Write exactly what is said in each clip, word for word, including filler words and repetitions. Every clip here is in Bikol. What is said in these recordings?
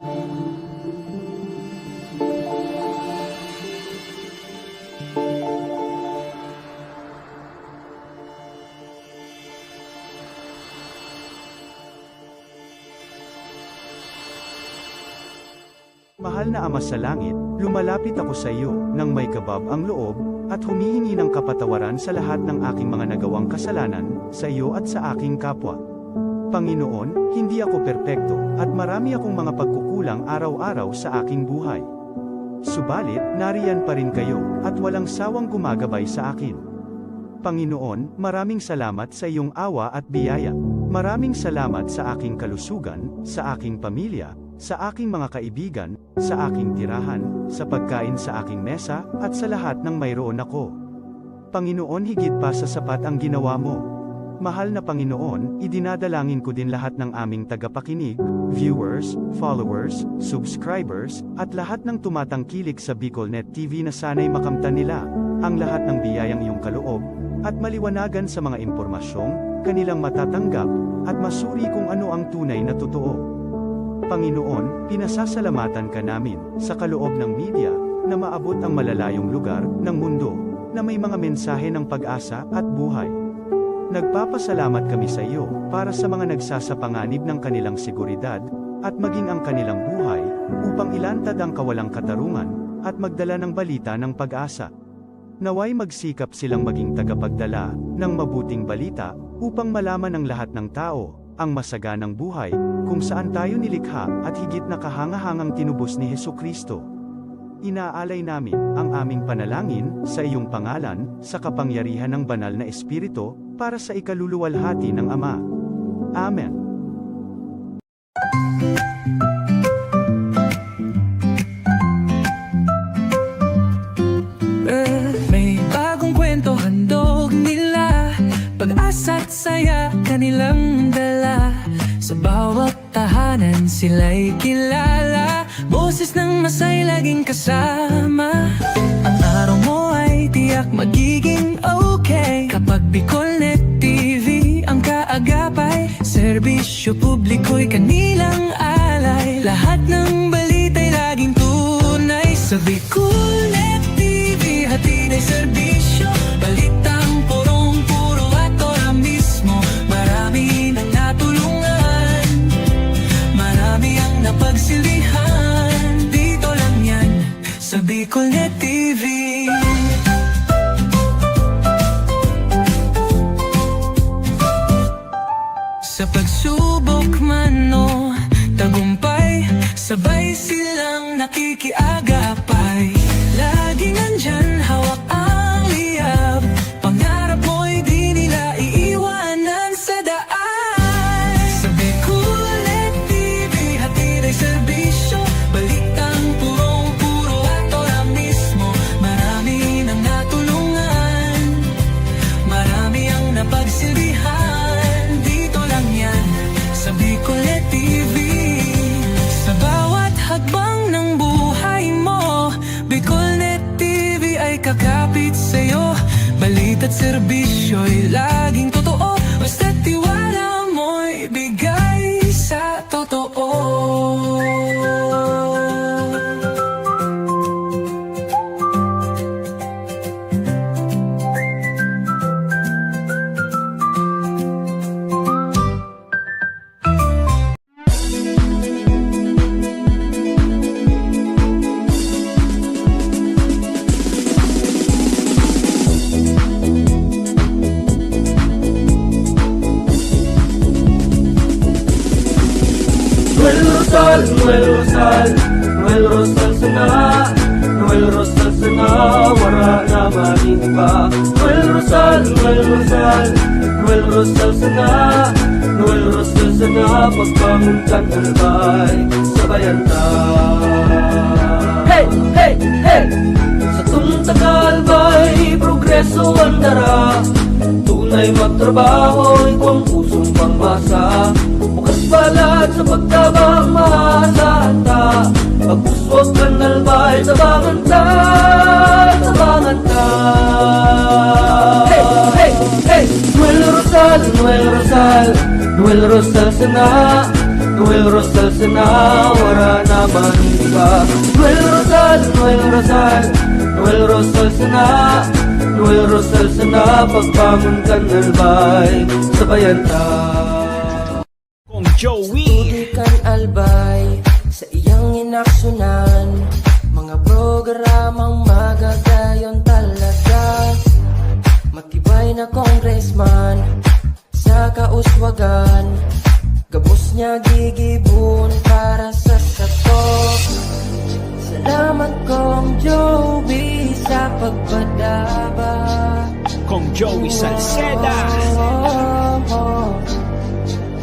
Mahal na Ama sa Langit, lumalapit ako sa iyo nang may kabab ang loob, at humihingi ng kapatawaran sa lahat ng aking mga nagawang kasalanan sa iyo at sa aking kapwa. Panginoon, hindi ako perpekto, at marami akong mga pagkukulang araw-araw sa aking buhay. Subalit, nariyan pa rin kayo, at walang sawang gumagabay sa akin. Panginoon, maraming salamat sa iyong awa at biyaya. Maraming salamat sa aking kalusugan, sa aking pamilya, sa aking mga kaibigan, sa aking tirahan, sa pagkain sa aking mesa, at sa lahat ng mayroon ako. Panginoon, higit pa sa sapat ang ginawa mo. Mahal na Panginoon, idinadalangin ko din lahat ng aming tagapakinig, viewers, followers, subscribers, at lahat ng tumatangkilik sa BicolNet T V na sana'y makamtan nila ang lahat ng biyayang iyong kaloob, at maliwanagan sa mga impormasyong kanilang matatanggap, at masuri kung ano ang tunay na totoo. Panginoon, pinasasalamatan ka namin sa kaloob ng media na maabot ang malalayong lugar ng mundo na may mga mensahe ng pag-asa at buhay. Nagpapasalamat kami sa iyo para sa mga nagsasapanganib ng kanilang seguridad at maging ang kanilang buhay upang ilantad ang kawalang katarungan at magdala ng balita ng pag-asa. Naway magsikap silang maging tagapagdala ng mabuting balita upang malaman ng lahat ng tao ang masaganang buhay kung saan tayo nilikha at higit na kahangahangang tinubos ni Jesu-Cristo. Inaalay namin ang aming panalangin sa iyong pangalan, sa kapangyarihan ng Banal na Espiritu, para sa ikaluluwalhati ng Ama. Amen. Eh, may bagong kwento handog nila, pag-asa't saya kanilang dala. Sa bawat tahanan sila'y kilala, boses ng masay laging kasama. Ang araw mo ay tiyak magiging okay kapag BicolNet T V ang kaagapay. Serbisyo publiko'y kanilang alay. Lahat ng balita'y laging tunay. Sa BicolNet T V, hatid ay serbisyo. Balitang purong-puro at ora mismo. Marami nang natulungan. Marami ang napagsilbihan. Dito lang yan, sa BicolNet T V. Sa pagsubok man o tagumpay, sabay silang nakikiagapay. Laging nandyan, hawak ang liyab. Pangarap mo'y di nila iiwanan sa daan. Sa BicolNet T V, hatid ay serbisyo. Balitang purong-puro at ora mismo. Marami nang natulungan. Marami ang napagsilbihan. Dito lang yan, sa BicolNet T V. Sa bawat hakbang ng buhay mo, BicolNet T V ay kakapit sa'yo. Balita't serbisyo'y laging totoo. Basta't tiwala mo'y bigay sa totoo. Noel Rosal, Noel Rosal, Noel Rosal sana, Noel Rosal sana, wala na man iba. Noel Rosal, Noel Rosal, Noel Rosal sana, Noel Rosal sana, pagbangon kan albay, sabayan ta. Hey! Hey! Hey! Satong taga-albay, progreso an dara. Tunay magtrabaho, ikaw ang pusong pangmasa. Bukas palad sa pagtabang, maasahan ta. Pag-uswag kan albay, tabangan ta, tabangan ta. Hey! Hey! Hey! Noel Rosal, Noel Rosal, Noel Rosal sana. Noel Rosal sana, wara na man iba. Noel Rosal, Noel Rosal, Noel Rosal sana, Noel Rosal sana, pagbangon kan Albay, sabayan ta. Kong Joey. Tubig kan Albay, sa iyang inaksyunan, mga programang magagayon talaga. Matibay na congressman, sa kauswagan, gabos niya gigibon para sa sato. Salamat, Kong Joey, sa pagpadaba. Kong Joey Salceda.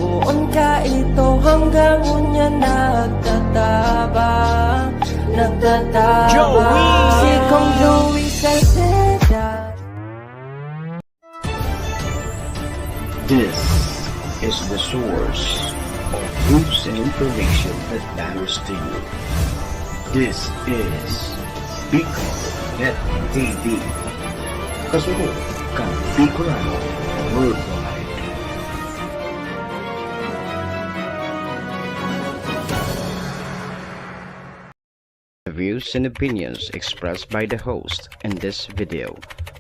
Poon ka ito hanggang unya nagtatabang, nagtatabang. Joey. Si Kong Joey Salceda. This is the source of news and information that matters to you. This is Bicol Net T V. Kasunod kan Bicolano Worldwide. The views and opinions expressed by the host in this video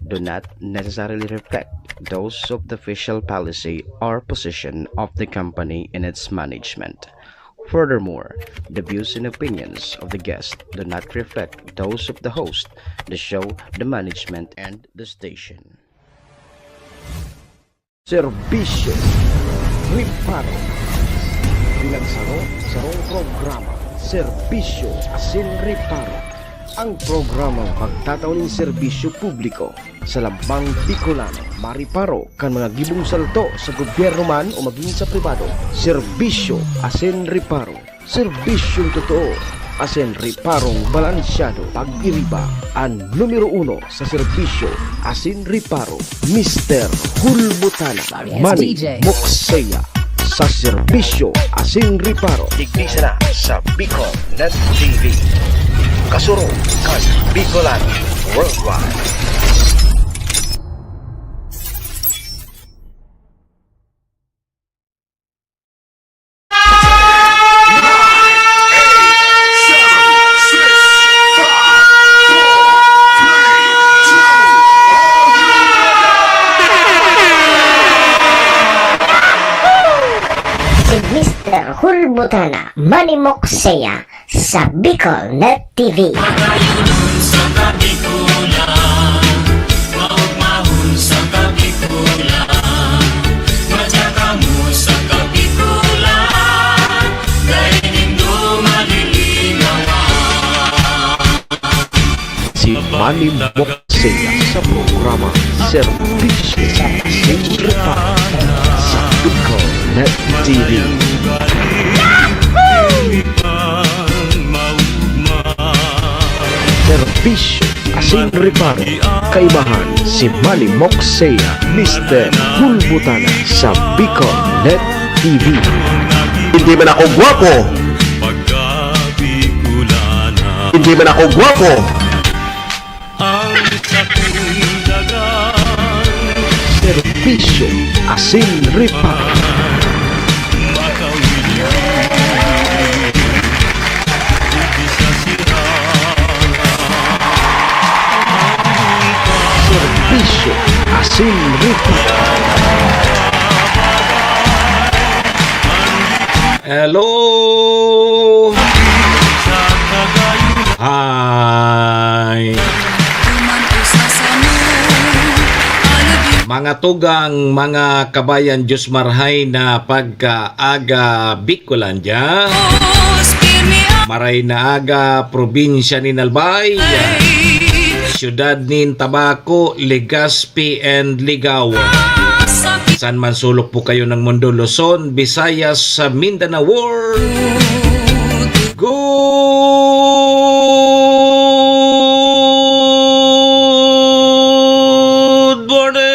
do not necessarily reflect those of the official policy or position of the company and its management. Furthermore, the views and opinions of the guest do not reflect those of the host, the show, the management, and the station. Serbisyo, reparo. Bilang saro, sarong programa, serbisyo asin reparo. Ang programang magtatao nin serbisyo publiko sa lambang Bicolano, mariparo kan mga gibong salto sa gobyerno man o magin sa pribado. Serbisyo asin reparo. Serbisyong totoo asin reparong balansyado. Pag-iriba, an numero uno sa serbisyo asin reparo, Mister Hulbutana, Manny Mokseya, sa serbisyo asin reparo. Digdi sana sa Bicol Net T V. Kasurog kan Bicolano Worldwide. Si Mister Hulbutana, Manny Mokseya, sa Bicol Net T V. Magayunon sa Kabikulan, maugmahon sa Kabikulan, madya kamo sa Kabikulan, dai nindo malilinawan. Si Manny Mokseya sa programa Serbisyo asin Reparo sa Bicol Net T V. Serbisyo asin reparo, kaibahan si Manny Mokseya, Mister Hulbutana sa Bicol Net T V. Hindi man ako gwapo. Hindi man ako gwapo. Ang sakong dagang serbisyo asin reparo. Makawili, digdi sa sira. Serbisyo asin reparo. Hello! Hi! Mga tugang, mga kabayan, Diyos marhay na pagkaaga, Bicolandia. Maray na aga, probinsya nin Albay, siyudad nin Tabaco, Legazpi, and Ligao. Saan man sulok po kayo ng mundo, Luzon, Visayas, sa Mindanao World. Good morning!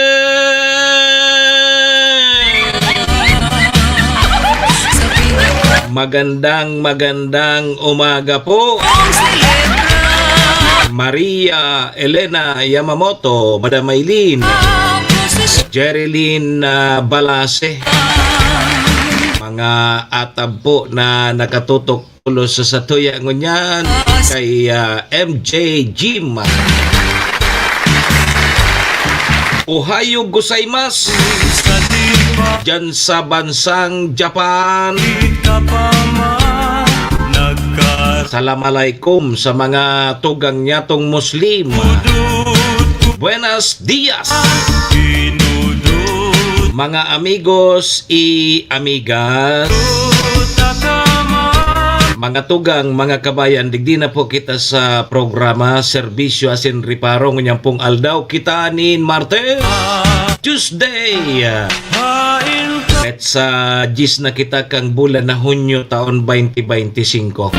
Magandang, magandang umaga po. Maria Elena Yamamoto, Madam Aileen, Jerilyn, ah, Balase, mga atab po na nakatutok tulos sa satuya ngunyan kay, ah, M J Jim. Ohayo gozaimasu. Diyan sa bansang Japan. Salam alaikum sa mga tugang nyatong Muslim. Buenos dias, mga amigos y amigas. Mga tugang, mga kabayan, digdi na po kita sa programa Serbisyo asin Reparo. Ngunyan pong aldaw, kita nin Martes, Tuesday. Petsa diyes na kita kan bulan na Hunyo, taon twenty twenty-five.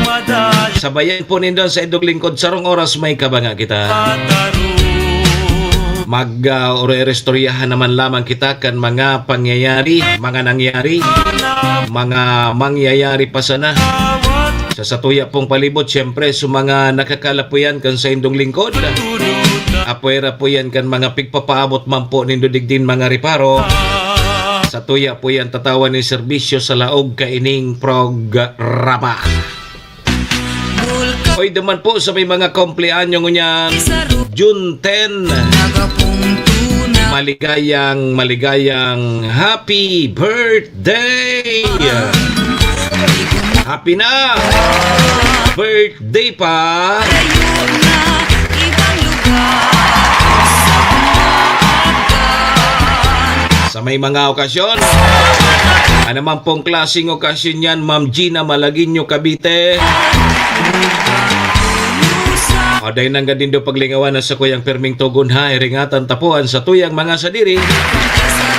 Sabayan po nindo sa indong lingkod, sarong oras may kabanga kita. Mag, ah, ore-, oristoryahan naman lamang kita kan mga pangyayari, mga nangyari, mga mangyayari pa sana. Sa satuya pong palibot, siyempre, sa mga nakakalapuyan kan saindong lingkod. Apwera po yan kan mga pigpapaabot man po nindo digdin mga reparo. Satuya po yan tatawan nin serbisyo sa laog kaining programa. Oy, duman po sa may mga kumpleanyo ngunyan, June ten. Maligayang, maligayang happy birthday! Happy na! Birthday pa! Sa may mga okasyon. Ano man pong klaseng okasyon yan, Ma'am Gina Malagueño, Cavite. O, dai nanggad nindo paglingawan na sa kuyang pirming togon, ha, iringatan ta po an satuyang mga sadiri.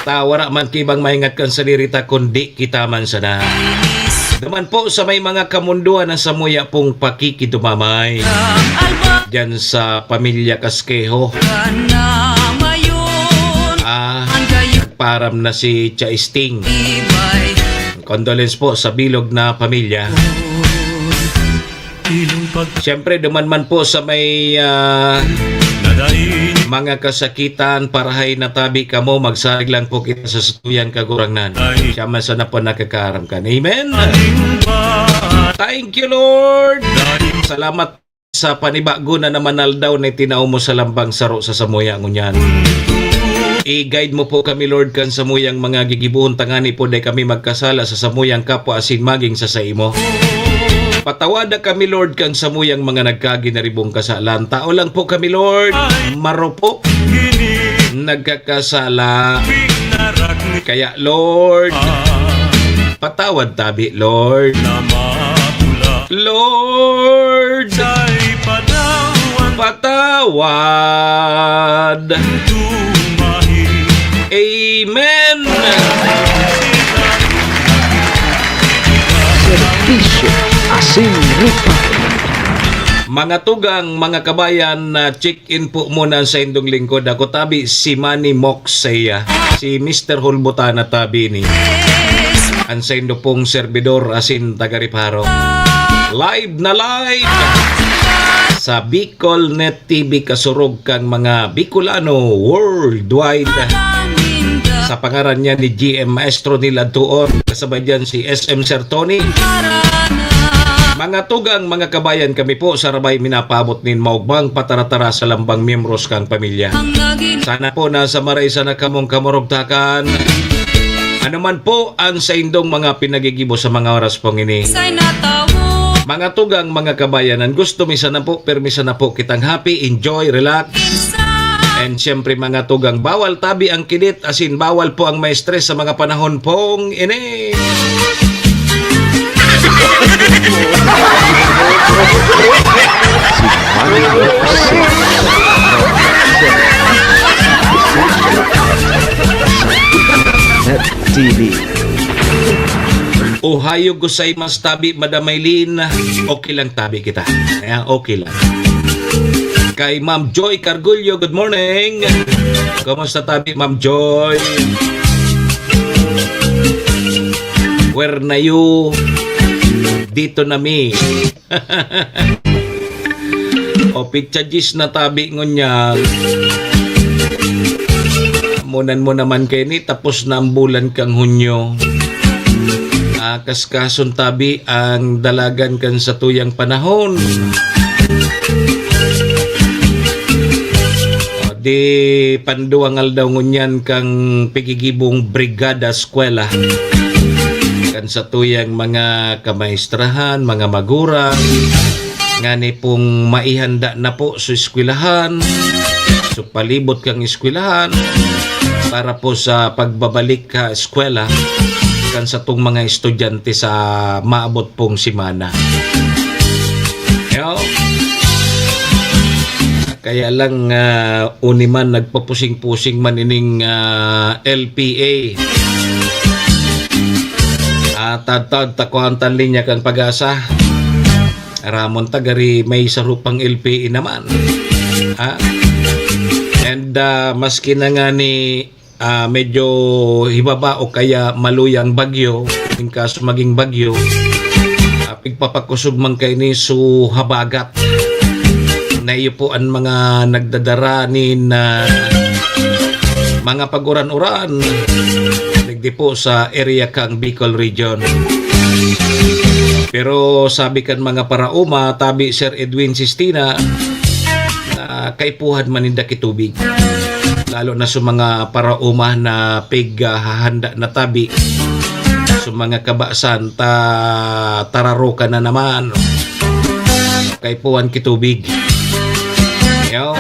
Ta wara man kibang maingat kan sadiri ta, kundi kita man sana. Duman po sa may mga kamundoan na samuya pong pakikidumamay. Diyan sa pamilya Casquejo. Ah, nagparam na si Cha Sting. Condolence po sa bilog na pamilya. Siyempre, duman man po sa may, ah, mga kasakitan, parahay na tabi kamo, magsarig lang po kita sa satuyang Kagurangnan. Siya man sana po nakakaaram kan. Amen. Thank you, Lord. Salamat sa panibago na naman aldaw na itinao mo sa lambang saro sa samuya ngunyan. I-guide mo po kami, Lord, kan samuyang mga gigibohon, tangani po dai kami magkasala sa samuyang kapwa asin magin sa saimo. Patawada kami, Lord, kan samuyang mga nagkaginaribong kasalan. Tao lang po kami, Lord, marupok, nagkakasala. Kaya, Lord, patawad tabi, Lord. Lord, patawad. Amen. Serbisyo asin reparo. Mga tugang, mga kabayan, na check-in po muna sa indong lingkod. Ako tabi, si Manny Mox saiya. Si Mister Hulbutana tabi ni. An saindo pong serbidor asin taga Reparo. Live na live sa Bicol Net T V, kasurog kan mga Bicolano worldwide. Sa pangaran niya ni G M Maestro Nila Tuon, kasabay diyan si S M Sir Tony. Mga tugang, mga kabayan, kami po sa Rabay minapaabot nin maugmang pataratara sa lambang miyembros kan pamilya. Sana po nasa maray sana kamong kamurugtakan. Ano man po ang saindong mga pinagigibo sa mga oras pong ini. Mga tugang, mga kabayanan, gusto mi sana po, permi sana po kitang happy, enjoy, relax. And siyempre, mga tugang, bawal tabi ang kinit, asin bawal po ang ma-stress sa mga panahon pong ini. Net T V. Ohayo gozaimasu tabi, Madam Maylin. Okay lang tabi kita. Ayan, okay lang. Kay Ma'am Joy Cargullo, good morning. Kumusta tabi, Ma'am Joy? Where na you? Dito na mi. O, pitsa diyes na tabi ngunyan. Munan mo naman kaini, tapos na ang bulan kang Hunyo. Kaskason tabi ang dalagan kan satuyang panahon. O, di panduwang aldaw ngunyan kang pigigibong Brigada Eskwela kan satuyang mga kamaestrahan, mga magurang, ngani pong maihanda na po sa eskwelahan, sa palibot kang eskwelahan, para po sa pagbabalik ka eskwela kan satong mga estudyante sa maabot pong semana. Yo. Kaya lang, ah, uni man nagpapusing-pusing man ining, ah, L P A. Ah, tadtad ta kuwan ta linya kan Pag-asa. Ramon ta gari may saro pang L P A naman. Ha? And, ah, maski na nga ni, ah, medyo hibaba o kaya maluyang bagyo, in case maging bagyo, ah, pigpapakusog man kaini so habagat. Na iyo po ang mga nagdadara nin, ah, mga pag-uran-uran. Digdi po sa area kang Bicol Region. Pero sabi kan mga paraoma, tabi Sir Edwin Sistina, na kaipuhan man ninda ki tubig. Lalo na sa mga paraoma na pighahanda na tabi. Sa mga kabasan, ta-, tararoka na naman. Kaipuhan ki tubig. Yo.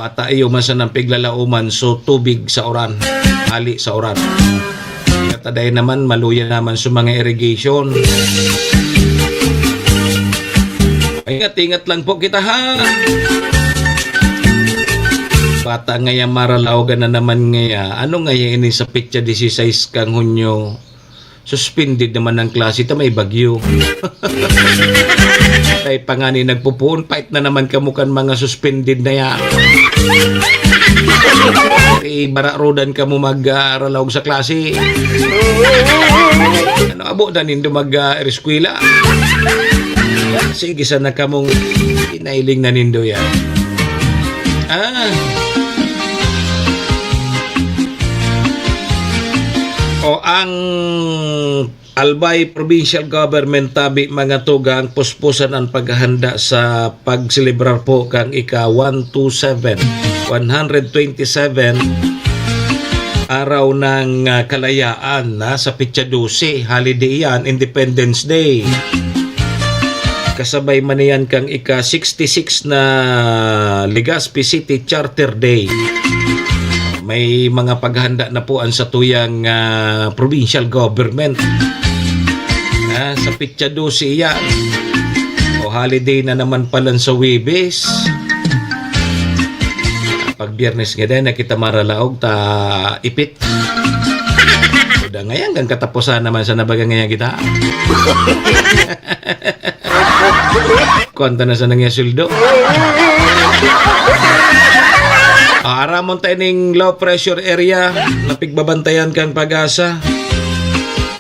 Bata iyo man sanang piglalauman, so tubig sa uran. Hali sa uran. Kataday naman, maluya naman sa mga irrigation. Ingat-ingat lang po kita, ha? Bata ngaya, maralaogan na naman ngaya. Ano ngaya ini sa petsa dieciséis kang Hunyo? Suspended naman ang klase ta may bagyo. Tayo pa nga ni nagpupuon, pait na naman kamo kan mga suspended na yan. Ibararodan kamo mag, ah, ralaog sa klase. Ano, abo na nindo mag, ah, eskwela? Sige sana kamong inailing na nindo yan. Ah. O ang Albay Provincial Government tabi, mga tugang, puspusan ang paghahanda sa pagselebrar po kang ika one two seven, one hundred twenty-seven Araw ng, ah, Kalayaan, na sa petsa dose, holiday yan, Independence Day. Kasabay man yan kang ika sixty-six na Legazpi City Charter Day. May mga paghanda na po ang satuyang, ah, provincial government. Ah, sa petsa dose iyan. O, holiday na naman pala sa Huwebes. Pag Biyernes nga din, na kita maralaog, ta ipit. Kuda ngayon, ang katapusan naman sa nabaga ngayon kita. Kuwan ta na sa nangyasuldo. Ah, aramon tayo ning low pressure area na pigbabantayan kang Pag-asa.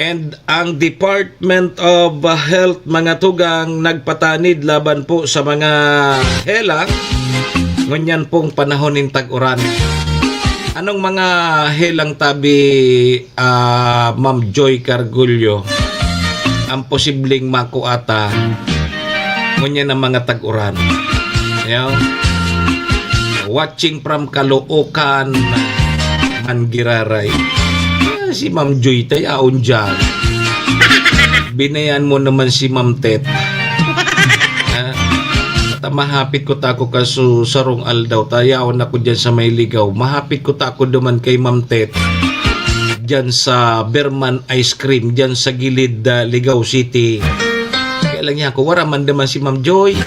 And ang Department of Health, mga tugang, nagpatanid laban po sa mga helang ngunyan pong panahon nin tag-uran. Anong mga helang tabi, ah, Ma'am Joy Cargullo, ang posibleng makua ta ngunyan ang mga tag-uran? Yo. Watching from Caloocan, Mangiraray. Ah, si Ma'am Joy ta yaon diyan. Binayan mo naman si Ma'am Tet. Ah, ta mahapit ko ta ako kaso sarong aldaw ta yaon ako diyan sa may Ligaw. Mahapit ko ta ako duman kay Ma'am Tet. Diyan sa Berman Ice Cream, diyan sa gilid, ah, Ligaw City. Kaya lang niya ako, wara man naman si Ma'am Joy.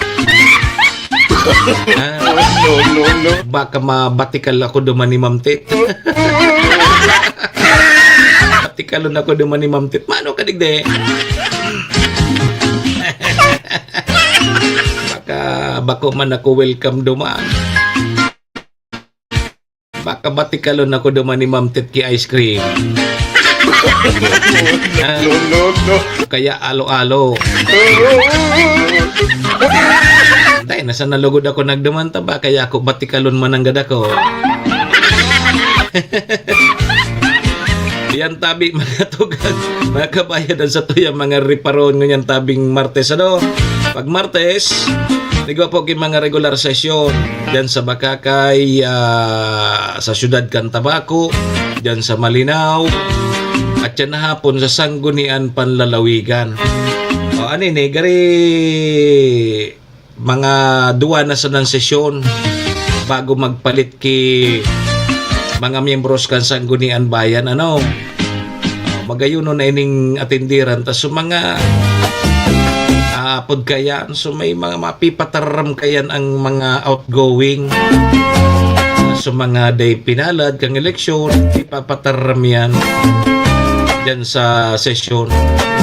Ah, no, no, no. Baka mabatikal ako duman ni Ma'am Tet. Batikalon ako duman ni Ma'am Tet. Mano ka digdi? Baka bako man ako welcome duman. Baka batikalon ako duman ni Ma'am Tet ki ice cream. Ah, no, no, no. Kaya alo-alo. Tay, nasa nalugod ako nagduman ta ba? Kaya ako batikalon man ang gada ko. Yan tabi, mga tugang, mga kabayan, ang satuyang mga riparon ngunyan tabing Martes, ano? Pag Martes, igwa po ki mga regular sesyon dyan sa Bacacay, ah, sa siyudad kan Tabaco, dyan sa Malinao, at yan hapon sa Sangguniang Panlalawigan. O, ano ini, gari mga duwa na sanang sesyon bago magpalit ki mga miyembros kan Sangguniang Bayan, ano? Ah, magayon na ining atindiran. Ta so mga, ah, apod kayan, so may mga mapipataram kayan ang mga outgoing. So mga day pinalad kang eleksyon, ipapataram yan dyan sa sesyon.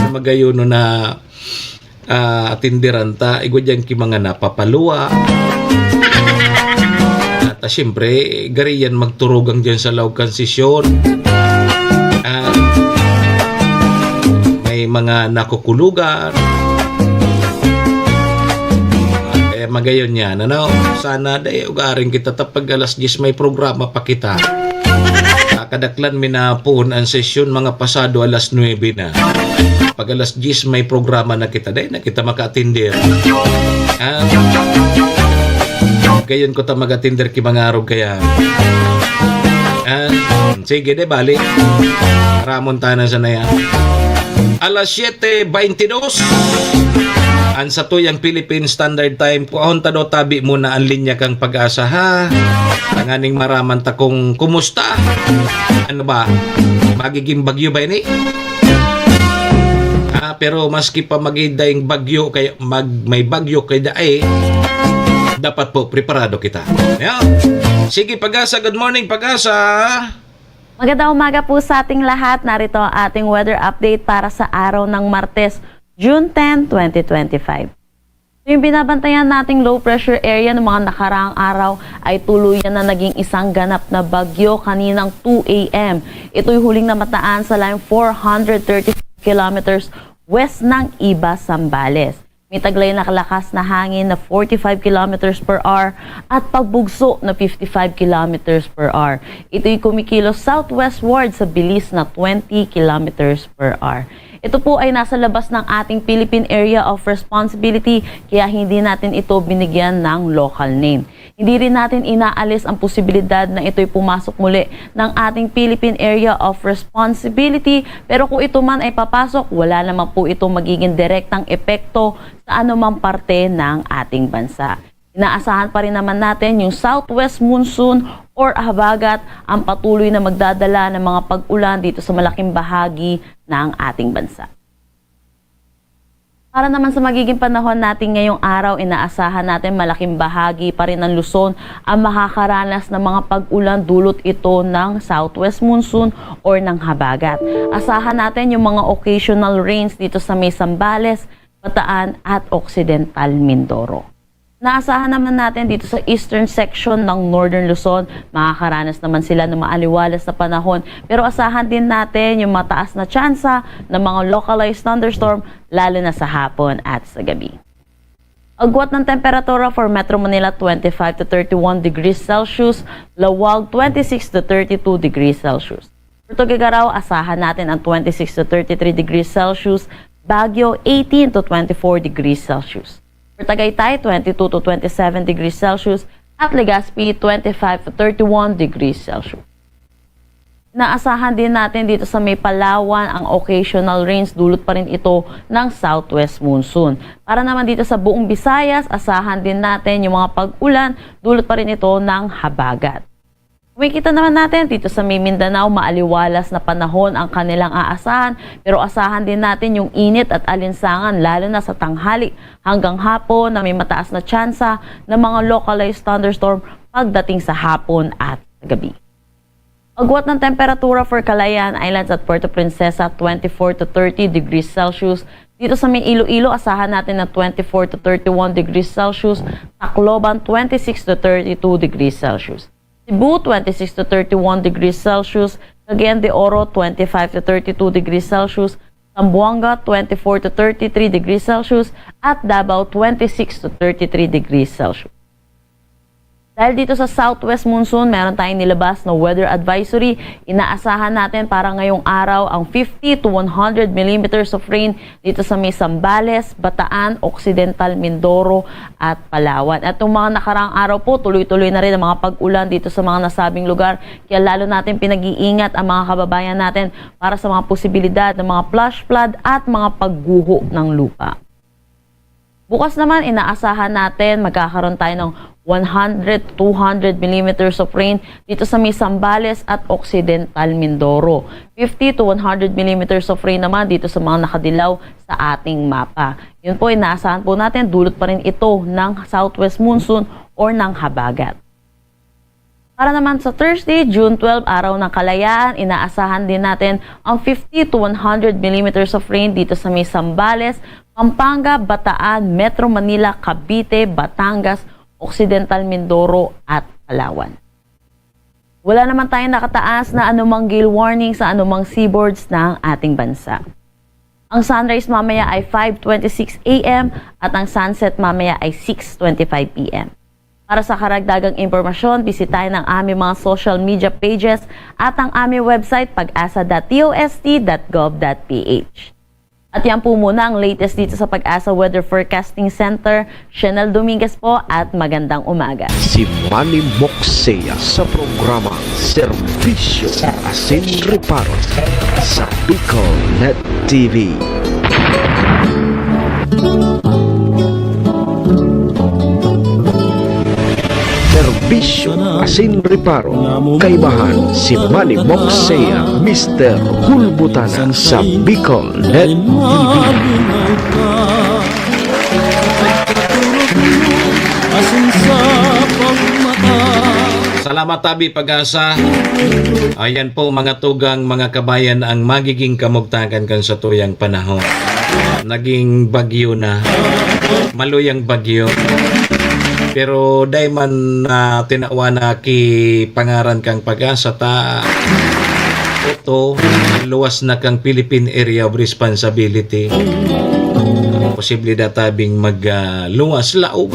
Magayon na ah, atinderan ta, igwa diyan ki mga napapaluwa. At, ah, siyempre, gari yan magturugang diyan sa laog kan sesyon. Ah, may mga nakukulugan. Kaya magayon yan, ano? Sana dai ugaring kita ta pag alas diyes may programa pa kita. Kadaklan mi na poon an sesyon mga pasado alas nuebe na. Pag alas diyes may programa na kita, dai na kita maka-atender. Ah, gayon ko ta mag-atender ki mga arog kaya. Ah, sige, de, bali. Ramon tanan sa na yan. Alas siyete beintidos. An satuyang Philippine Standard Time, kuahon ta daw tabi muna an linya kang Pag-asa, ha? Tanganing maraman ta kung kumusta. Ano ba? Magiging bagyo ba ini? Ah, pero maski pa maging daing bagyo, kaya mag-, may bagyo kaya dai, dapat po preparado kita. Yeah? Sige, Pag-asa. Good morning, Pag-asa. Magandang umaga po sa ating lahat. Narito ang ating weather update para sa araw ng Martes, June ten, twenty twenty-five. So, yung binabantayan nating low pressure area ng mga nakaraang araw ay tuluyan na naging isang ganap na bagyo kaninang two a m. Ito'y huling namataan sa line four hundred thirty kilometers west ng Iba, Zambales. May taglay na lakas na hangin na forty-five kilometers per hour at pagbugso na fifty-five kilometers per hour. Ito'y kumikilos southwestward sa bilis na twenty kilometers per hour. Ito po ay nasa labas ng ating Philippine Area of Responsibility, kaya hindi natin ito binigyan ng local name. Hindi rin natin inaalis ang posibilidad na ito'y pumasok muli ng ating Philippine Area of Responsibility, pero kung ito man ay papasok, wala naman po itong magiging direktang epekto sa anumang parte ng ating bansa. Inaasahan pa rin naman natin yung southwest monsoon or habagat ang patuloy na magdadala ng mga pag-ulan dito sa malaking bahagi ng ating bansa. Para naman sa magiging panahon natin ngayong araw, inaasahan natin malaking bahagi pa rin ng Luzon ang makakaranas ng mga pag-ulan dulot ito ng southwest monsoon or ng habagat. Asahan natin yung mga occasional rains dito sa may Zambales, Bataan at Occidental Mindoro. Naasahan naman natin dito sa eastern section ng Northern Luzon, makakaranas naman sila ng maaliwalas na panahon. Pero asahan din natin yung mataas na tsansa ng mga localized thunderstorm, lalo na sa hapon at sa gabi. Agwat ng temperatura for Metro Manila, twenty-five to thirty-one degrees Celsius, Laoag, twenty-six to thirty-two degrees Celsius. For Tuguegarao, asahan natin ang twenty-six to thirty-three degrees Celsius, Baguio, eighteen to twenty-four degrees Celsius. For Tagaytay, twenty-two to twenty-seven degrees Celsius, at Legazpi, twenty-five to thirty-one degrees Celsius. Naasahan din natin dito sa may Palawan ang occasional rains, dulot pa rin ito ng southwest monsoon. Para naman dito sa buong Visayas, asahan din natin yung mga pag-ulan, dulot pa rin ito ng habagat. Kumikita naman natin dito sa may Mindanao, maaliwalas na panahon ang kanilang aasahan, pero asahan din natin yung init at alinsangan, lalo na sa tanghali hanggang hapon, na may mataas na tsansa ng mga localized thunderstorm pagdating sa hapon at gabi. Agwat ng temperatura for Calayan Islands at Puerto Princesa, twenty-four to thirty degrees Celsius. Dito sa may Iloilo, asahan natin na twenty-four to thirty-one degrees Celsius. Tacloban, twenty-six to thirty-two degrees Celsius. Cebu, twenty-six to thirty-one degrees Celsius. Cagayan de Oro, twenty-five to thirty-two degrees Celsius. Zamboanga, twenty-four to thirty-three degrees Celsius. At Davao, twenty-six to thirty-three degrees Celsius. Dahil dito sa southwest monsoon, meron tayong nilabas na weather advisory. Inaasahan natin para ngayong araw ang fifty to one hundred millimeters of rain dito sa may Zambales, Bataan, Occidental Mindoro at Palawan. At nung mga nakaraang araw po, tuloy-tuloy na rin ang mga pag-ulan dito sa mga nasabing lugar. Kaya lalo natin pinag-iingat ang mga kababayan natin para sa mga posibilidad ng mga flash flood at mga pagguho ng lupa. Bukas naman, inaasahan natin magkakaroon tayo ng one hundred to two hundred millimeters of rain dito sa may Zambales at Occidental Mindoro. Fifty to one hundred millimeters of rain naman dito sa mga nakadilaw sa ating mapa. Yun po, inaasahan po natin, dulot pa rin ito ng southwest monsoon or ng habagat. Para naman sa Thursday, June twelve, Araw ng Kalayaan, inaasahan din natin ang fifty to one hundred millimeters of rain dito sa may Zambales, Pampanga, Bataan, Metro Manila, Cavite, Batangas, Occidental Mindoro at Palawan. Wala naman tayong nakataas na anumang gale warning sa anumang seaboards ng ating bansa. Ang sunrise mamaya ay five twenty-six a m at ang sunset mamaya ay six twenty-five p m. Para sa karagdagang impormasyon, bisitahin ang aming mga social media pages at ang aming website, pag asa dot T O S T dot gov dot P H. At yan po muna ang latest dito sa Pag-asa Weather Forecasting Center. Shenel Dominguez po at magandang umaga. Si Manny Moxea sa programa Serbisyo Asin Reparo sa Bicol Net T V. Serbisyo asin reparo, kaibahan si Manny Moxea, Mister Hulbutana sa Bicol Net T V. Salamat, Tabi Pag-asa. Ayan po, mga tugang, mga kabayan, ang magiging kamugtakan kan satuyang panahon. Naging bagyo na. Maluyang bagyo. Pero dai man na tinawan na ki pangaran kang Pag-asa ta, ito, luwas na kang Philippine Area of Responsibility. Posible da tabing mag, ah, luwas laog.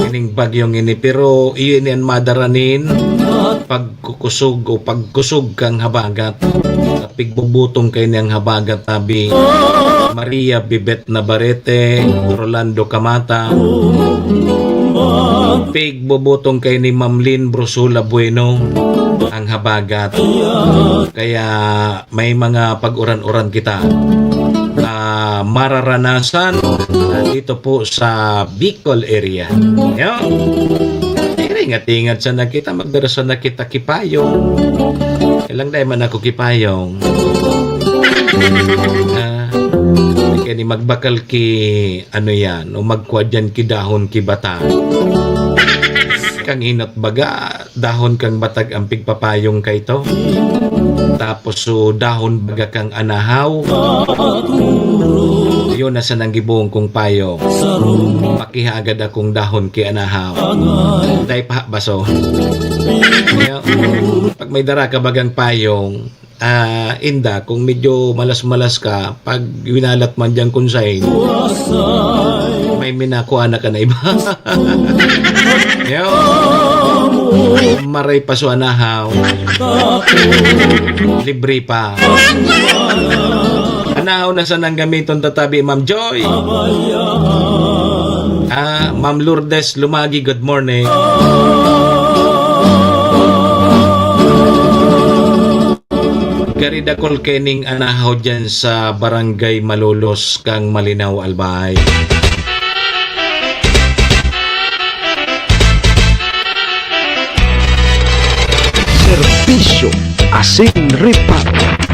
Ining bagyong ini, pero iyo ini an madara nin pagkukusog o pagkusog kang habagat. Pigbubutong kaini an habagat, tabi. Maria Bibet Navarrete, Rolando Camata. Pigbubutong kaini Ma'am Lynn Brusula Bueno, ang habagat. Kaya may mga pag-uran-uran kita na mararanasan dito po sa Bicol area. Yo. Ingat-ingat sana kita, magdara sana kita ki payong. Kaya lang, dai man ako ki payong. Ah, kaya ni magbakal ki, ano yan, o magkwa dyan ki dahon ki batag. Kang inot baga, dahon kang batag ang pigpapayong kay to. Tapos, so, dahon baga kang anahaw. Yun na sanang gibohon kong payong. Pakihagad akong dahon ki anahaw. Dai pa baso. Kaya, pag may dara ka bagang payong, ah, inda, kung medyo malas-malas ka, pag winalat man diyan kung sain, may minakuha na ka na iba. Yo. Maray pa so anahaw. Libre pa. Anahaw na sanang gamiton tatabi, Ma'am Joy. Ah, Ma'am Lourdes Lumagi, good morning. Gari dakol kening anahaw dyan sa Barangay Malolos kang Malinao, Albay. Serbisyo asin reparo.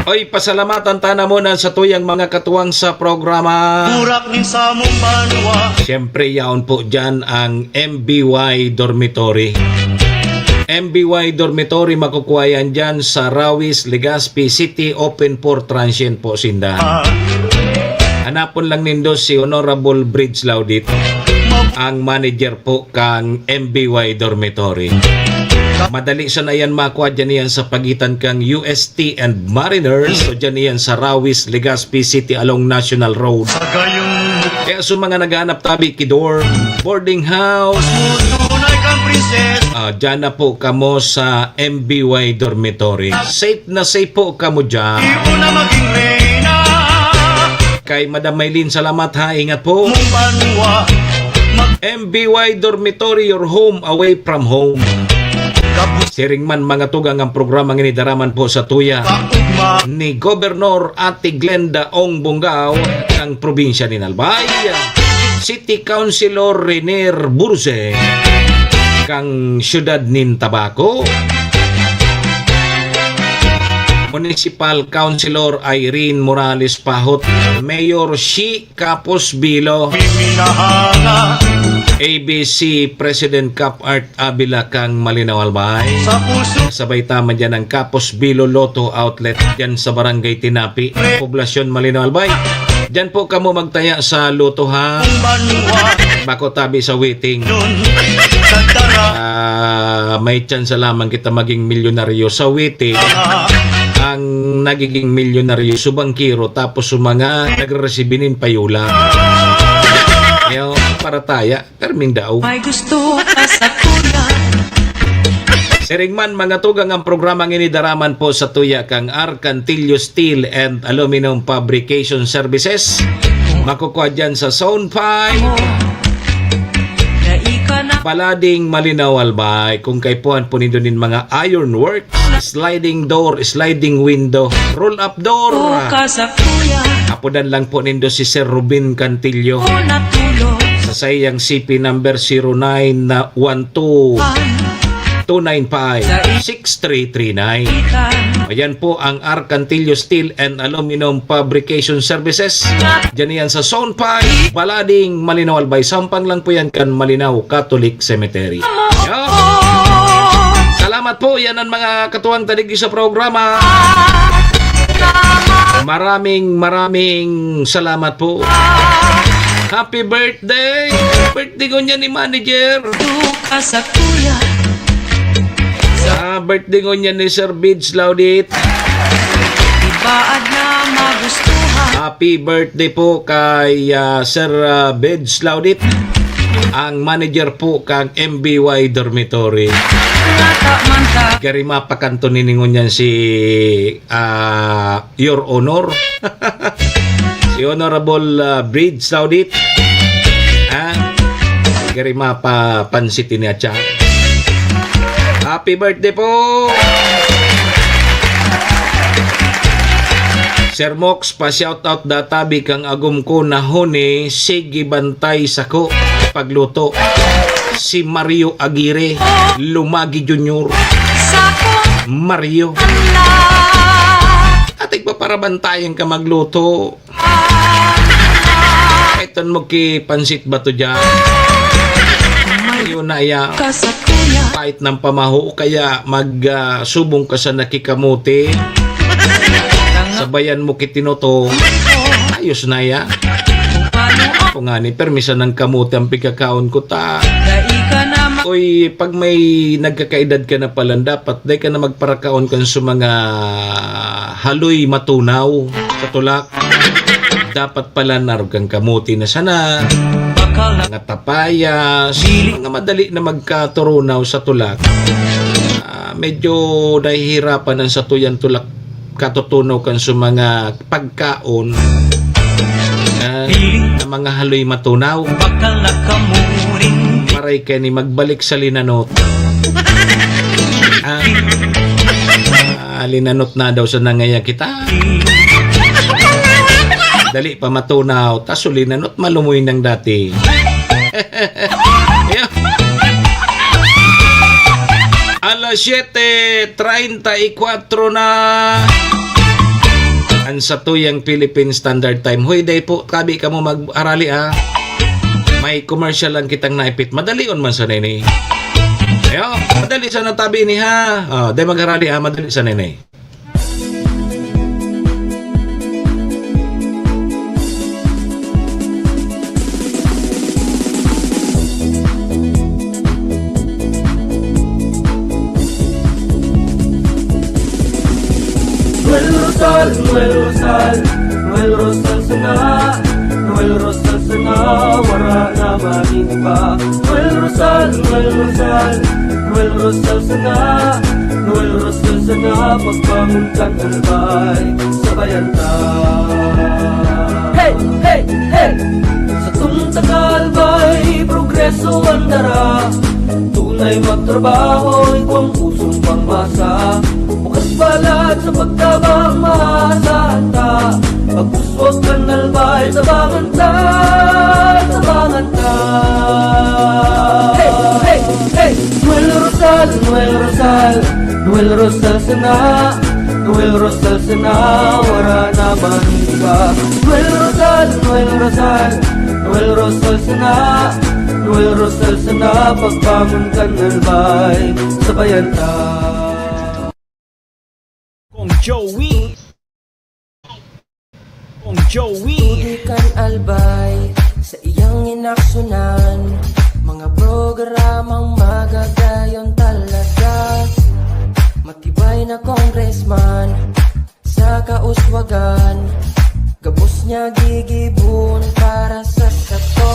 Oy, pasalamatan ta na muna sa tuyang mga katuwang sa programa. Burak nin samong banwa. Siyempre, yaon po dyan ang M B Y Dormitory. M B Y Dormitory, makukuha yan dyan sa Rawis, Legazpi City, open for transient po sinda. Hanapon lang nindo si Honorable Bridge Laudit, ang manager po kang M B Y Dormitory. Madali sana yan makuha dyan yan sa pagitan kang U S T and Mariners. So dyan yan sa Rawis, Legazpi City along National Road. Kaya sa mga naghahanap tabi ki dorm, boarding house, Ah, dyan na po kamo sa M B Y Dormitory. Safe na safe po kamo dyan. Di mo na maging reyna. Kay Madam Maylene, salamat ha. Ingat po. Mong banwa. Mag- M B Y Dormitory, your home away from home. Siring man, mga tugang, ang programang ini daraman po sa tuya Kaugma. Ni Gobernador Ate Glenda Ong Bongao ng probinsya ni Albay, City Councilor Renier Burse kang siyudad nin Tabaco, Municipal Councilor Irene Morales Pahot, Mayor Shi Kapos Bilo, Minahanga. A B C President Cap Art Avila kang Malinao, Albay. Sa puso. Sabay ta man dyan ang Kapos Bilo Lotto Outlet dyan sa Barangay Tinapi, Poblasyon, Malinao, Albay. Dyan po kamo magtaya sa Lotto, ha? Ang banwa. Bako tabi sa waiting. Dun sa dara. Ah, may tsansa lamang kita maging milyonaryo sa waiting. Ang nagiging milyonaryo, subangkiro, tapos sa mga nagre-resibi nin payola. Yo, parataya, perming dao. May gusto ka sa kuya. Siring man, mga tugang, ang programang ini daraman po sa tuya kang Arcantillo Steel and Aluminum Fabrication Services. Makukuha dyan sa Zone five. Balading, Malinao, Albay. Kung kaipuhan po nindo nin mga ironwork, sliding door, sliding window, roll-up door. Bukas sa kuya. Apodan lang po nindo si Sir Ruben Cantillo. Una tulo. Sa saiyang C P number zero nine one two two nine five six three three nine. Ayan po ang Arcantillo Steel and Aluminum Fabrication Services. Diyan yan sa Zone five, Balading, Malinao, Albay. Sampang lang po yan kan Malinao Catholic Cemetery. Yo! Salamat po. Yan ang mga katuwang tanig sa programa. Maraming, maraming salamat po. Happy birthday! Birthday ko niya ni manager. Duka sa kuya. Ah, birthday ko niya ni Sir Bids Laudit. Ibaad na magustuhan. Happy birthday po kay, ah, Sir, ah, Bids Laudit, ang manager po kang M B Y Dormitory. Lata man ta. Gari mapakanto niningon yan si, ah, Your Honor. Si Honorable, ah, Brid Saudit. Ha? Gari mapapansit ini atya. Happy birthday po! Sir Mox, pa-shoutout da tabi kang agom ko na huni, sige bantay sako pagluto. Si Mario Aguirre, Lumagi Junior. Sako Mario. Ala. Atig pa para bantayan ka magluto. Kaiton mo ki pansit bato dyan. Yun na ya. Kasakuya. Pait ng pamaho, kaya mag, ah, subong ka sa nakikamuti. Sabayan mo ki tinoto. Ayos na ya. Kung ani, permisan ng kamuti ang pigkakaon ko ta. Dai ka na ma- Uy, pag may nagkakaedad ka na pala, dapat dai ka na magparakaon kan sa mga haloy matunaw sa tulak. Dapat pala narog kang kamuti na sana, mga tapayas, mga madali na magkaturunaw sa tulak. Ah, medyo nahihirapan ang satuyang tulak katutunaw kan sa mga pagkaon, ah, na mga haloy matunaw. Bakal na kamuring. Maray ka ni magbalik sa linanot. Ah, ah, linanot na daw sa nangaya kita. Dali pa matunaw, ta sa linanot malumoy nang dati. Alas siyete treinta y cuatro na. Ang satuyang Philippine Standard Time. Hoy, day po, tabi kamo mag-arali, ah. May commercial lang kitang naipit. Madalion man sa nini. Ayo, madali sa natabi ni, ha. Oh, day mag-arali, ha. Madali sa nini. Noel Rosal, Noel Rosal, Noel Rosal sana, Noel Rosal sana, wala na maging iba. Noel Rosal, Noel Rosal, Noel Rosal sana, Noel Rosal sana, pagbangon kan albay, sabayan ta. Hey, hey, hey! Sa tunta ka albay, progreso ang dara. Tunay magtrabaho, igwang pusong pangmasa. Bukas palad sa pagtabang, maasahan ta. Pagpuswag kan albay, tabangan ta, tabangan ta. Hey, hey, hey! Noel Rosal, Noel Rosal, Noel Rosal sana, Noel Rosal sana, wara na man iba. Noel Rosal, Noel Rosal, Noel Rosal sana, Noel Rosal sana, pagbangon kan albay, sabayan ta. Kong Joey. Kong Joey. Tudi kan albay sa iyang inaksunan. Mga programang magagayon talaga. Matibay na congressman sa kauswagan. Gabos niya gigibon para sa sato.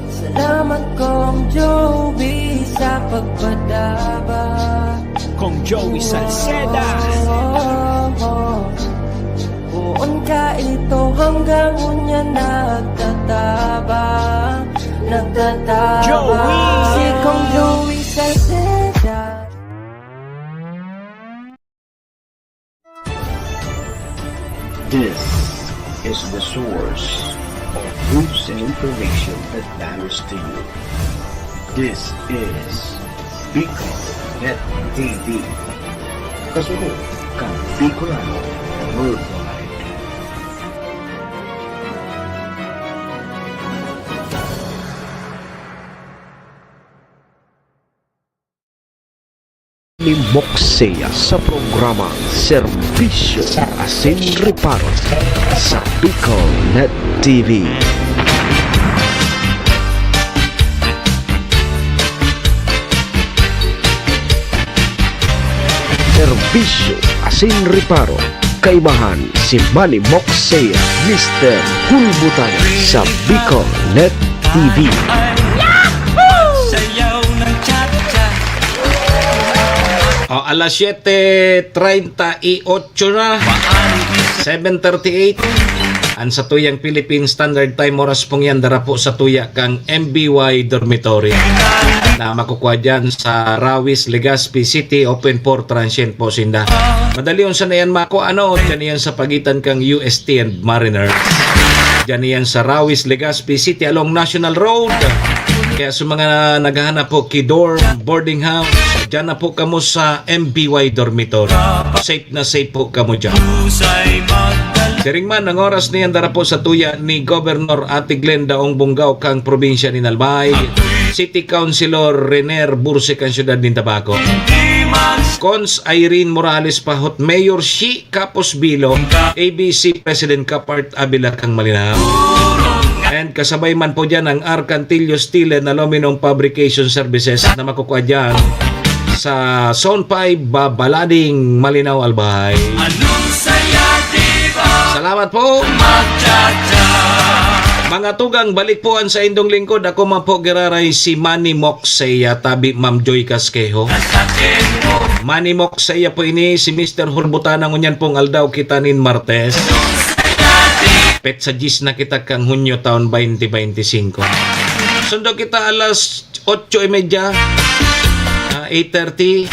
Salamat, Kong Joey, sa pagpadaba. Kong Joey Salceda. Poon ka ito hanggang unya nagtatabang, nagtatabang. Joey! Si Kong Joey Salceda. This is the source of news and information that matters to you. This is Bicol Net T V. Kasunod kan Bicolano Worldwide. Ni Moxea sa programa Serbisyo asin Reparo sa Bicol Net T V. Serbisyo asin Reparo, kaibahan si Manny Moxea, Mister Hulbutan sa Bicol Net T V. O, alas siyete treinta y ocho na. Seven thirty-eight. An satuyang Philippine Standard Time, oras pong yan, dara po sa tuya kang M B Y Dormitory na makukuha dyan sa Rawis, Legazpi City, open for transient po sinda. Madali unsa na yan, mako, ano, dyan yan sa pagitan kang U S T and Mariners. Dyan yan sa Rawis, Legazpi City along National Road. Kaya sa mga naghahanap po ki dorm, boarding house, dyan na po kamo sa M B Y Dormitory. Safe na safe po kamo dyan. Siring man, ang oras na yan, dara po sa tuya ni Governor Ate Glenda Ong Bunggaw kang probinsya ni Albay, City Councilor Renier Bursik ang siyudad nin Tabaco. Cons Irene Morales Pahot, Mayor Shi Capos Bilo, A B C President Kapart Avila kang Malinao. And kasabay man po dyan ang Arcantillo Steel and Aluminum Fabrication Services na makukuha dyan sa Zone five, Babalading, Malinao, Albay. Anong saya, di ba? Salamat po. Magtsatsa. Mga tugang, balik po an saindong lingkod. Ako man po giraray si Manny Moxea, tabi Ma'am Joy Casquejo. Manny Moxea po ini, si Mister Hulbutana ngunyan pong aldaw kita nin Martes. Petsa diyes na kita kang Hunyo taon twenty twenty-five. Sundo kita alas otso y media, ah, eight thirty.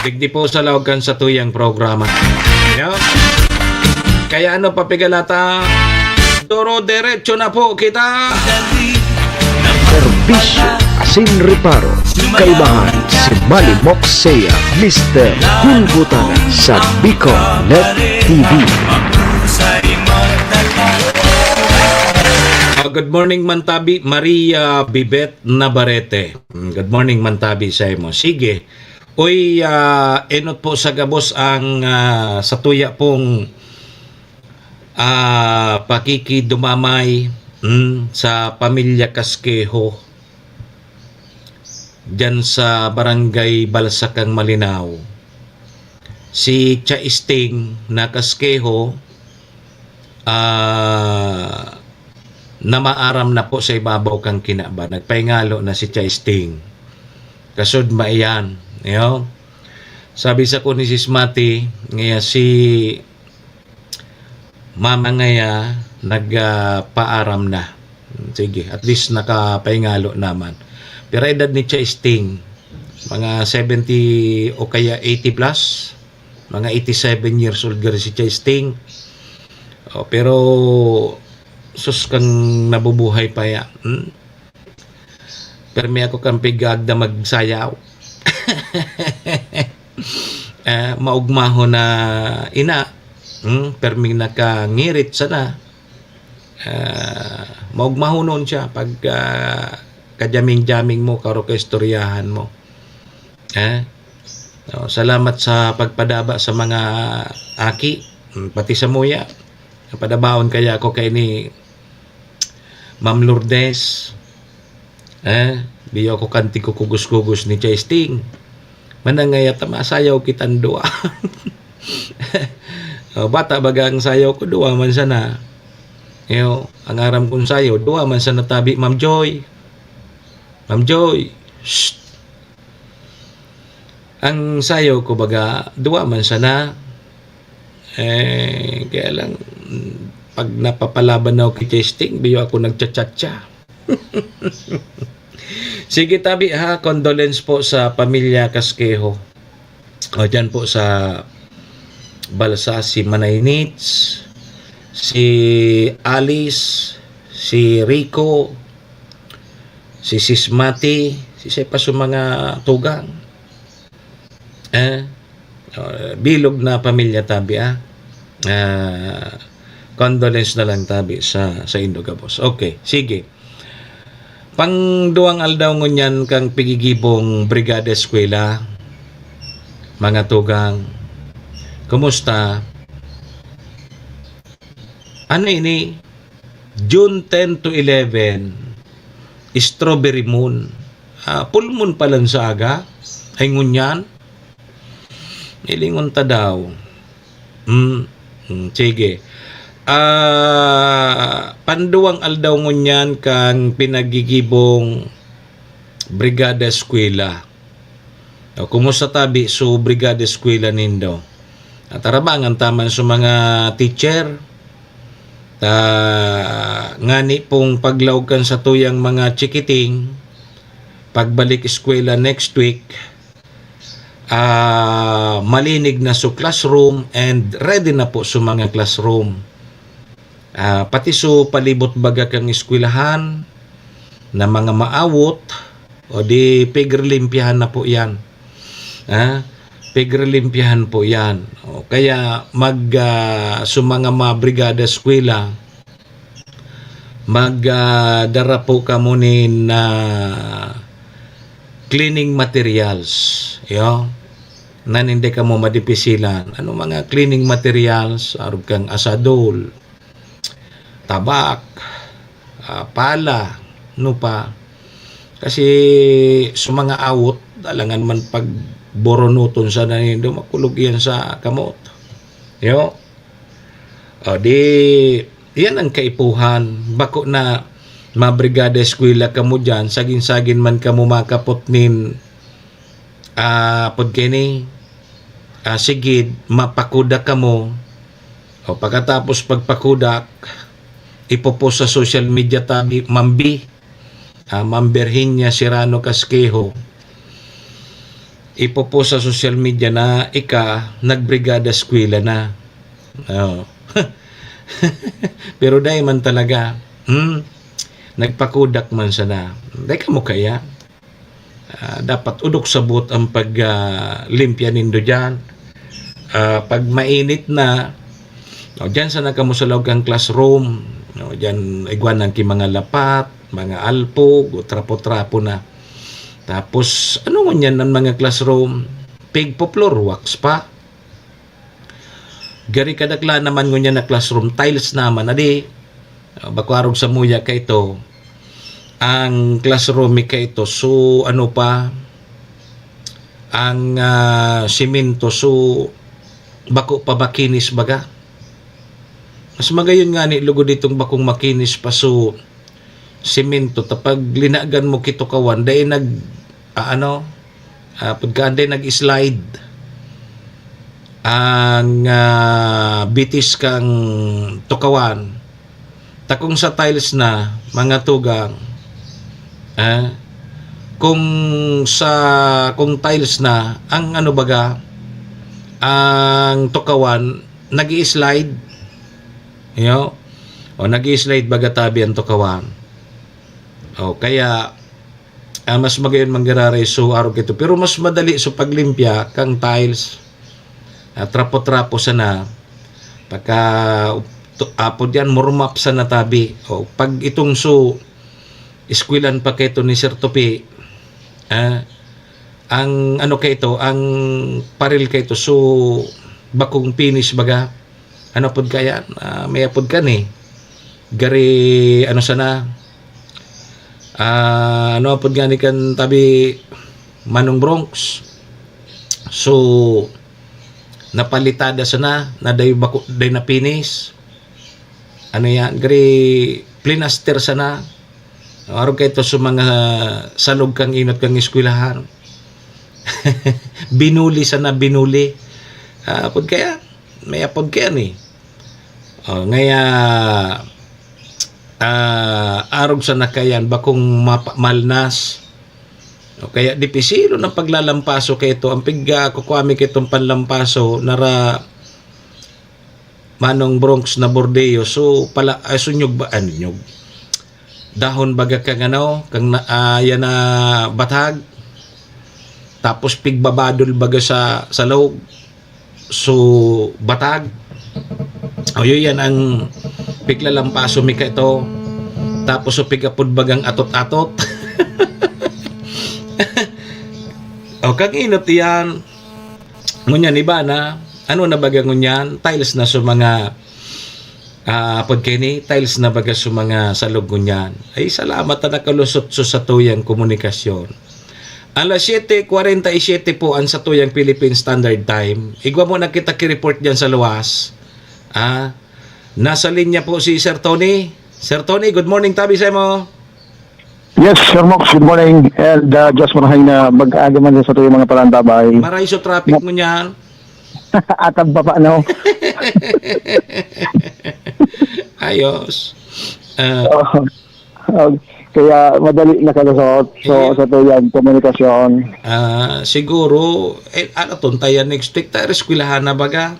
Digdi po sa laog kan satuyang programa. Yo? Kaya ano pa pigalata? Doro derecho na po kita. Serbisyo asin reparo, kaibahan si Manny Moxea, Mister Hulbutana sa Bicol Net T V. Ah, good morning, Mantabi, Maria Bibet Navarrete. Mm, good morning, Mantabi, sa imo. Sige. Uy, ah, enot po sa gabos ang, ah, satuya pong, ah, pakikidumamay, mm, sa pamilya Casquejo, diyan sa Barangay Balsacang, Malinao. Si Cha Sting na Casquejo, ah, na maaram na po sa ibabaw kan kinaban. Nagpahingalo na si Chai Sting. Kasud maiyan. Yo. Sabi sa ko ni Sis Mati, ngaya si Mama ngaya nagpaaram na. Sige, at least nakapahingalo naman. Pero edad ni Chai Sting, mga seventy o kaya eighty plus, mga eighty-seven years old gari si Chai Sting. Oh, pero sus, kang nabubuhay pa ya. Hmm? Permi ako kan pigagda magsayaw. Eh, maugmahon na ina. Hmm? Permi nakangirit sana. Ah, maugmahonon siya pag, ah, kajaming-jaming mo, karo kaistoryahan mo. Eh? Oh, salamat sa pagpadaba sa mga aki, hmm, pati sa muya. Padabaon kaya ako kay ni Ma'am Lourdes. Eh, biyo ako kanti ko kugos-kugos ni Chai Sting. Manangaya ta masayaw kitang duwa. Oh, bata baga ang sayaw ko, duwa man sana. Yo, ang aram kong sayaw, duwa man sana tabi, Ma'am Joy. Ma'am Joy. Shh. Ang sayaw ko baga, duwa man sana. Eh, kaya lang, pag napapalaban na ako kay Chai Sting, biyo ako nagcha-cha-cha. Sige, tabi ha, condolence po sa pamilya Casquejo. O, dyan po sa Balsa, si Manay Nits, si Alice, si Rico, si Sis Mati, si pa sa mga tugang. Eh, uh, bilog na pamilya tabi, ah. Uh, condolence na lang tabi sa, sa indo gabos. Okay, sige. Pangduwang aldaw ngunyan kang pigigibong Brigada Eskwela, mga tugang. Kumusta? Ano ini? June ten to eleven, Strawberry Moon. Ah, full moon pa lang sa aga. Ay ngunyan. Nilingon ta daw. Hmm, hmm, sige. Ah, panduwang aldaw ngunyan kang pinagigibong Brigada Eskwela. O, kumusta tabi so Brigada Eskwela nindo? At arabangan taman sa mga teacher, ta, ngani pong paglaog kan satuyang mga chikiting, pagbalik eskwela next week, ah, malinig na so classroom and ready na po so mga classroom. Ah, pati so palibot baga kang eskwelahan na mga maawot, o di pigrelimpyahan na po yan. Ah, pigrelimpyahan po yan. O kaya mag, ah, so mga, mga brigada eskwela, mag, ah, dara po kamo nin, ah, cleaning materials. Yo? Nan hindi kamo madipisilan. Ano mga cleaning materials? Arog kang asadol, tabak, ah, pala, ano pa. Kasi sa mga awot, alangan man pag boronuton sana nindo, makulog iyan sa kamot. Yo? O, di, yan ang kaipuhan. Bako na mabrigada eskwela kamo diyan, sagin-sagin man kamo makapot nin, ah, pod kini, ah, sigid, mapakuda kamo. O, pagkatapos pagpakudak, ipopost sa social media tabi, Mambi, ah, Ma'am Virginia Serrano Casquejo, ipopost sa social media na ika nagbrigada eskwela na. Oh. Pero dai man talaga. Hmm? Nagpakudak man sana. Dai kamo kaya? Ah, dapat udok sabot ang pag, ah, limpya nindo diyan. Ah, pag mainit na, no, diyan sana kamo sa laog kang classroom, no, diyan igwanan ki mga lapat, mga alpog, o trapo-trapo na. Tapos, ano ngunyan ang mga classroom? Pig po floor wax pa. Gari kadakla naman ngunyan na classroom, tiles naman, adi, ah, bako arog sa muya ka ito. Ang classroom mi ka ito, so, ano pa, ang, ah, simento, so, bako pa makinis baga. Mas magayon nga ni lugod itong bakong makinis pa, so, semento, ta pag linagan mo ki tukawan, dai nag-, ah, ano, ah, pagka dai nag-slide ang, ah, bitis kang tukawan. Ta kung sa tiles na, mga tugang, ah, kung sa, kung tiles na, ang ano baga, ang tukawan, nag-i-slide. Yo? O, nag-i-slide baga tabi ang tukawan. O, kaya, ah, mas magayon manggiraray so arog ito. Pero mas madali so paglimpya kang tiles. Ah, trapo-trapo sana. Pagka, to-, apod yan, murmap sana tabi. O, pag itong so, eskwelan pa kaito ni Sir Tupi, ah, ang ano kaito, ang paril kaito, so, bakong finish baga. Ano pod kaya? Ah, may apod ka ni. Gari, ano sana? Ah, ano apod nga ni kan tabi Manong Bronx? So, napalitada sana, na day bako-, day na finish. Ano yan? Gari, plinaster sana. Arog kaito sa mga salog kang inot kang eskwelahan. Binuli sana, binuli. Ah, apod kaya? May apod kaya ni. O, ngaya, ah, arog sa nakayan, bakong mapa-, malnas. O kaya, dipisilo ng paglalampaso kaito. Ang pigga, kukuha mi kaitong panlampaso, nara Manong Bronx na Bordeyo. So, pala, ah, sunyog ba? Ah, sunyog. Dahon baga kang ano, kang na, ah, yan na batag. Tapos pigbabadol baga sa, sa loob. So, batag. O, yun yan ang piglalampaso mi kaito. Tapos, so, pigapod bagang atot-atot. O, kang inot yan. Ngunyan, iba na. Ano na baga ngunyan? Tiles na sa mga, ah, apod kaini, tiles na baga sa mga salog ngunyan. Ay, salamat na nakalusot so sa tuyang komunikasyon. Alas siyete kwarenta y siyete po ang satuyang Philippine Standard Time. Igwa mo na kita ki-report diyan sa luwas. Ah, nasa linya po si Sir Tony. Sir Tony, good morning, tabi sa mo. Yes, Sir Mox, good morning. And, uh, just marahang na mag-aga man sa satuyang mga parantabay. Maray so traffic mo niyan. Atab pa pa, no? Ayos. Ah, Oo. Ah, kaya madali nakalusot. So, Iyo. Sa tuyang komunikasyon. Ah, siguro, eh, ano, tuntayan next week, tayo, eskwelahan na baga?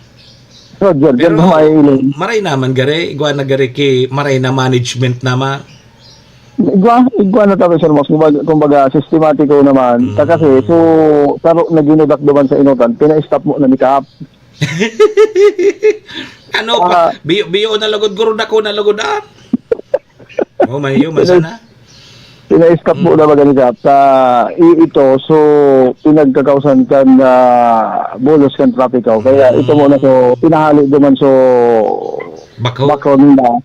Roger, Pero, diyan ba maiiling? Maray naman, gare. Igwa na, gare, ki, maray na management naman. Igwa, igwa na tabi, Sir Mox. Kumbaga, kumbaga, sistematiko naman. Ta kasi, Mm. So, saro na ginudak duman sa inutan, pina-stop mo na ni Kap. Ano pa? Ah. Biyo, biyo na lugod, guro, dako na lugod, ah. Oh, mayo, masa na? Pina-stop mo Mm. na baga ni Kap. Sa i-, ito, so, pinagkakausan kan, ah, bulos kan trapiko. Kaya ito mo na, so, Mm. pinahali duman, so, Bako? Bako na.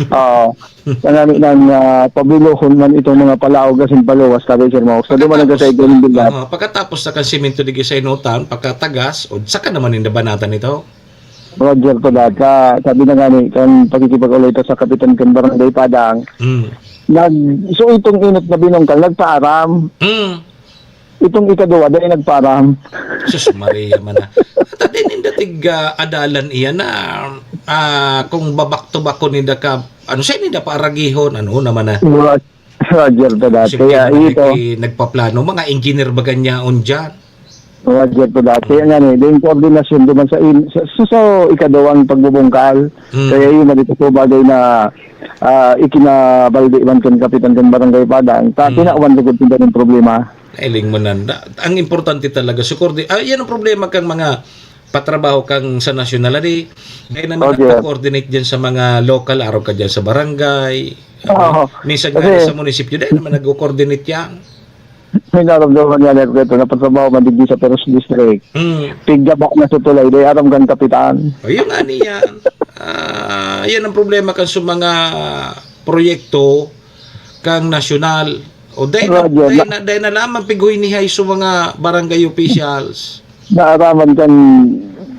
Ah, Tanani nang, ah, pabilohon man itong mga palaog asin paluwas, tabi, Sir Mox. Sa duman Pagkatapos, nagkasaigo ng bilat. Aha, pagkatapos sa kansimento digdi sa inutan, pagkatagas, o saka naman yung nabanatan ito? Roger po, Dad. Sa, sabi na nga ni, kan pakikipag-ulay ta sa kapitan kan Barangay Padang, Mm. nag-, so itong inot na binungkal, nagpaaram. Mm. Itong ikaduwa, dai nagparam. Sus Maria man na. At din inda tig, ah, adalan iyan na, ah, kung babak to bako ninda ka, ano siya ninda paaragihon, ano naman na. Ro-, Roger to that. Siyempre, Kaya mga ito nagpi-, nagpaplano, mga engineer ba ganyan on dyan? Roger to that. Kaya nga ni, din koordinasyon duman sa in-, sa, sa, sa ikadawang pagbubungkal. Hmm. Kaya yun, na dito po bagay na, ah, ikinabaldi man kan kapitan kan Barangay Padang. Ta, Hmm. tinawan lugod tinda ng problema. Nailing mo nanda. Ang importante talaga, so, coordi-, ah, yan ang problema kang mga patrabaho kang sa nasyonal, adi. Dahil na Oh, dear. Nagko-coordinate dyan sa mga local, araw ka dyan sa barangay. Oo. Minsan nga Kasi sa munisipyo, dahil naman nagko-coordinate yan. May naramdaman nga na ito, napatrabaho man digdi sa First District. Mm. Piggaba na sa tulay, dahil aram kang kapitan. O, yun nga niya. Ah, yan ang problema kan sa mga proyekto kang nasyonal. O, dahil na, Roger. Dahil na, dahil na lamang pighuy ni Hay sa mga barangay officials. Naaraman kan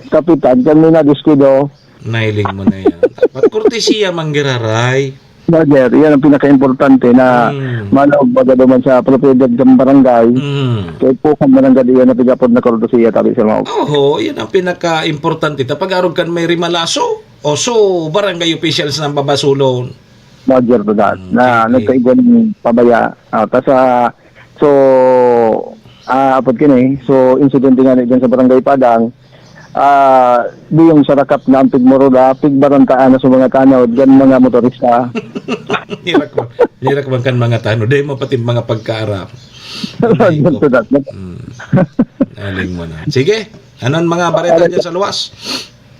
kapitan, kan may nadiskudo. Nailing mo na yan. Dapat kortesiya manggiraray. Roger, iyan ang pinakaimportante na Hmm. manaog baga duman sa propiedad ng barangay. Hmm. Kay po kung barangay, iyan ang pigapod na kortesiya, tabi, Sir Mau. Oho, yun ang pinakaimportante. Ta pag-arog kan may rimalaso, o so, barangay officials nang babasulon. Roger to that, Hmm, na sige. nagkaigwa ng pabaya. Ah, ta sa, so, ah, apod kini, so, insidente nga ni dyan sa Barangay Padang, ah, di yung sarakat na ang pigmurula, pigbarantaan na sa mga tanod, gan mga motorista. Nirak man, nirak man kan mga tanod, dahil mo pati mga pagkaarap. Roger to that. Hmm. Aling mo na. Sige, anong mga bareta Alright. dyan sa luwas?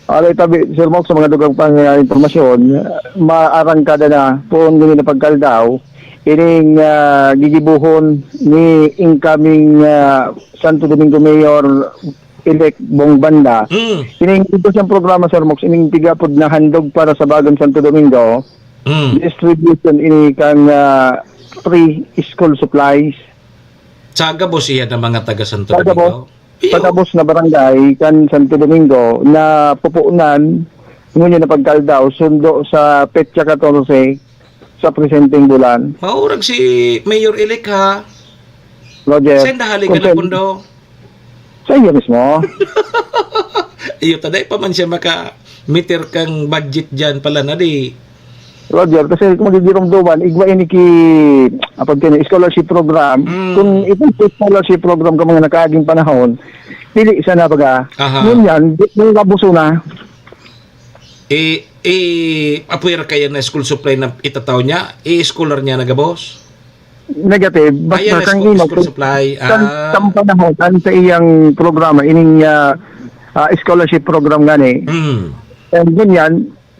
Alay tabi, Sir Mok, sa mga dugang pang, ah, impormasyon, maarangkada na poon ngayon na pagkaldaw, ining, ah, gigibuhon ni incoming, ah, Santo Domingo Mayor-elect Bong Banda. Mm. Ining ito siyang programa, Sir Mok, ining tigapod na handog para sa Bagan Santo Domingo, Mm. distribution ini kan, ah, free school supplies. Sa gabos iyan ng mga taga Santo Sa gabos. Domingo? Iyo. Sa gabos na barangay kan Santo Domingo na pupunan ngunyan na pagkaldaw sundo sa petsa katorse sa presenteng bulan. Maurag si Mayor-elect, ha? Roger, Saan dahali ka kung na saan pundo? Sa iyo mismo. Iyo, taday pa man siya maka-meter kang budget dyan pala na di. Roger, kasi kung magigiromdoman, igwa ini ki, apag kini, scholarship program. Mm. Kung itong scholarship program ka mga nakaaging panahon, dili sana baga. Aha. Ngunyan, di, nung gabuso na. Eh, eh, apwera kaya na school supply na itataw niya, eh, scholar niya na gabos? Negative. Basta Ayan, kang school, ino, school supply. kan, Ah. kan panahon, kan sa iyang programa, ining, ah, ah, scholarship program gani. Mm. And ngunyan,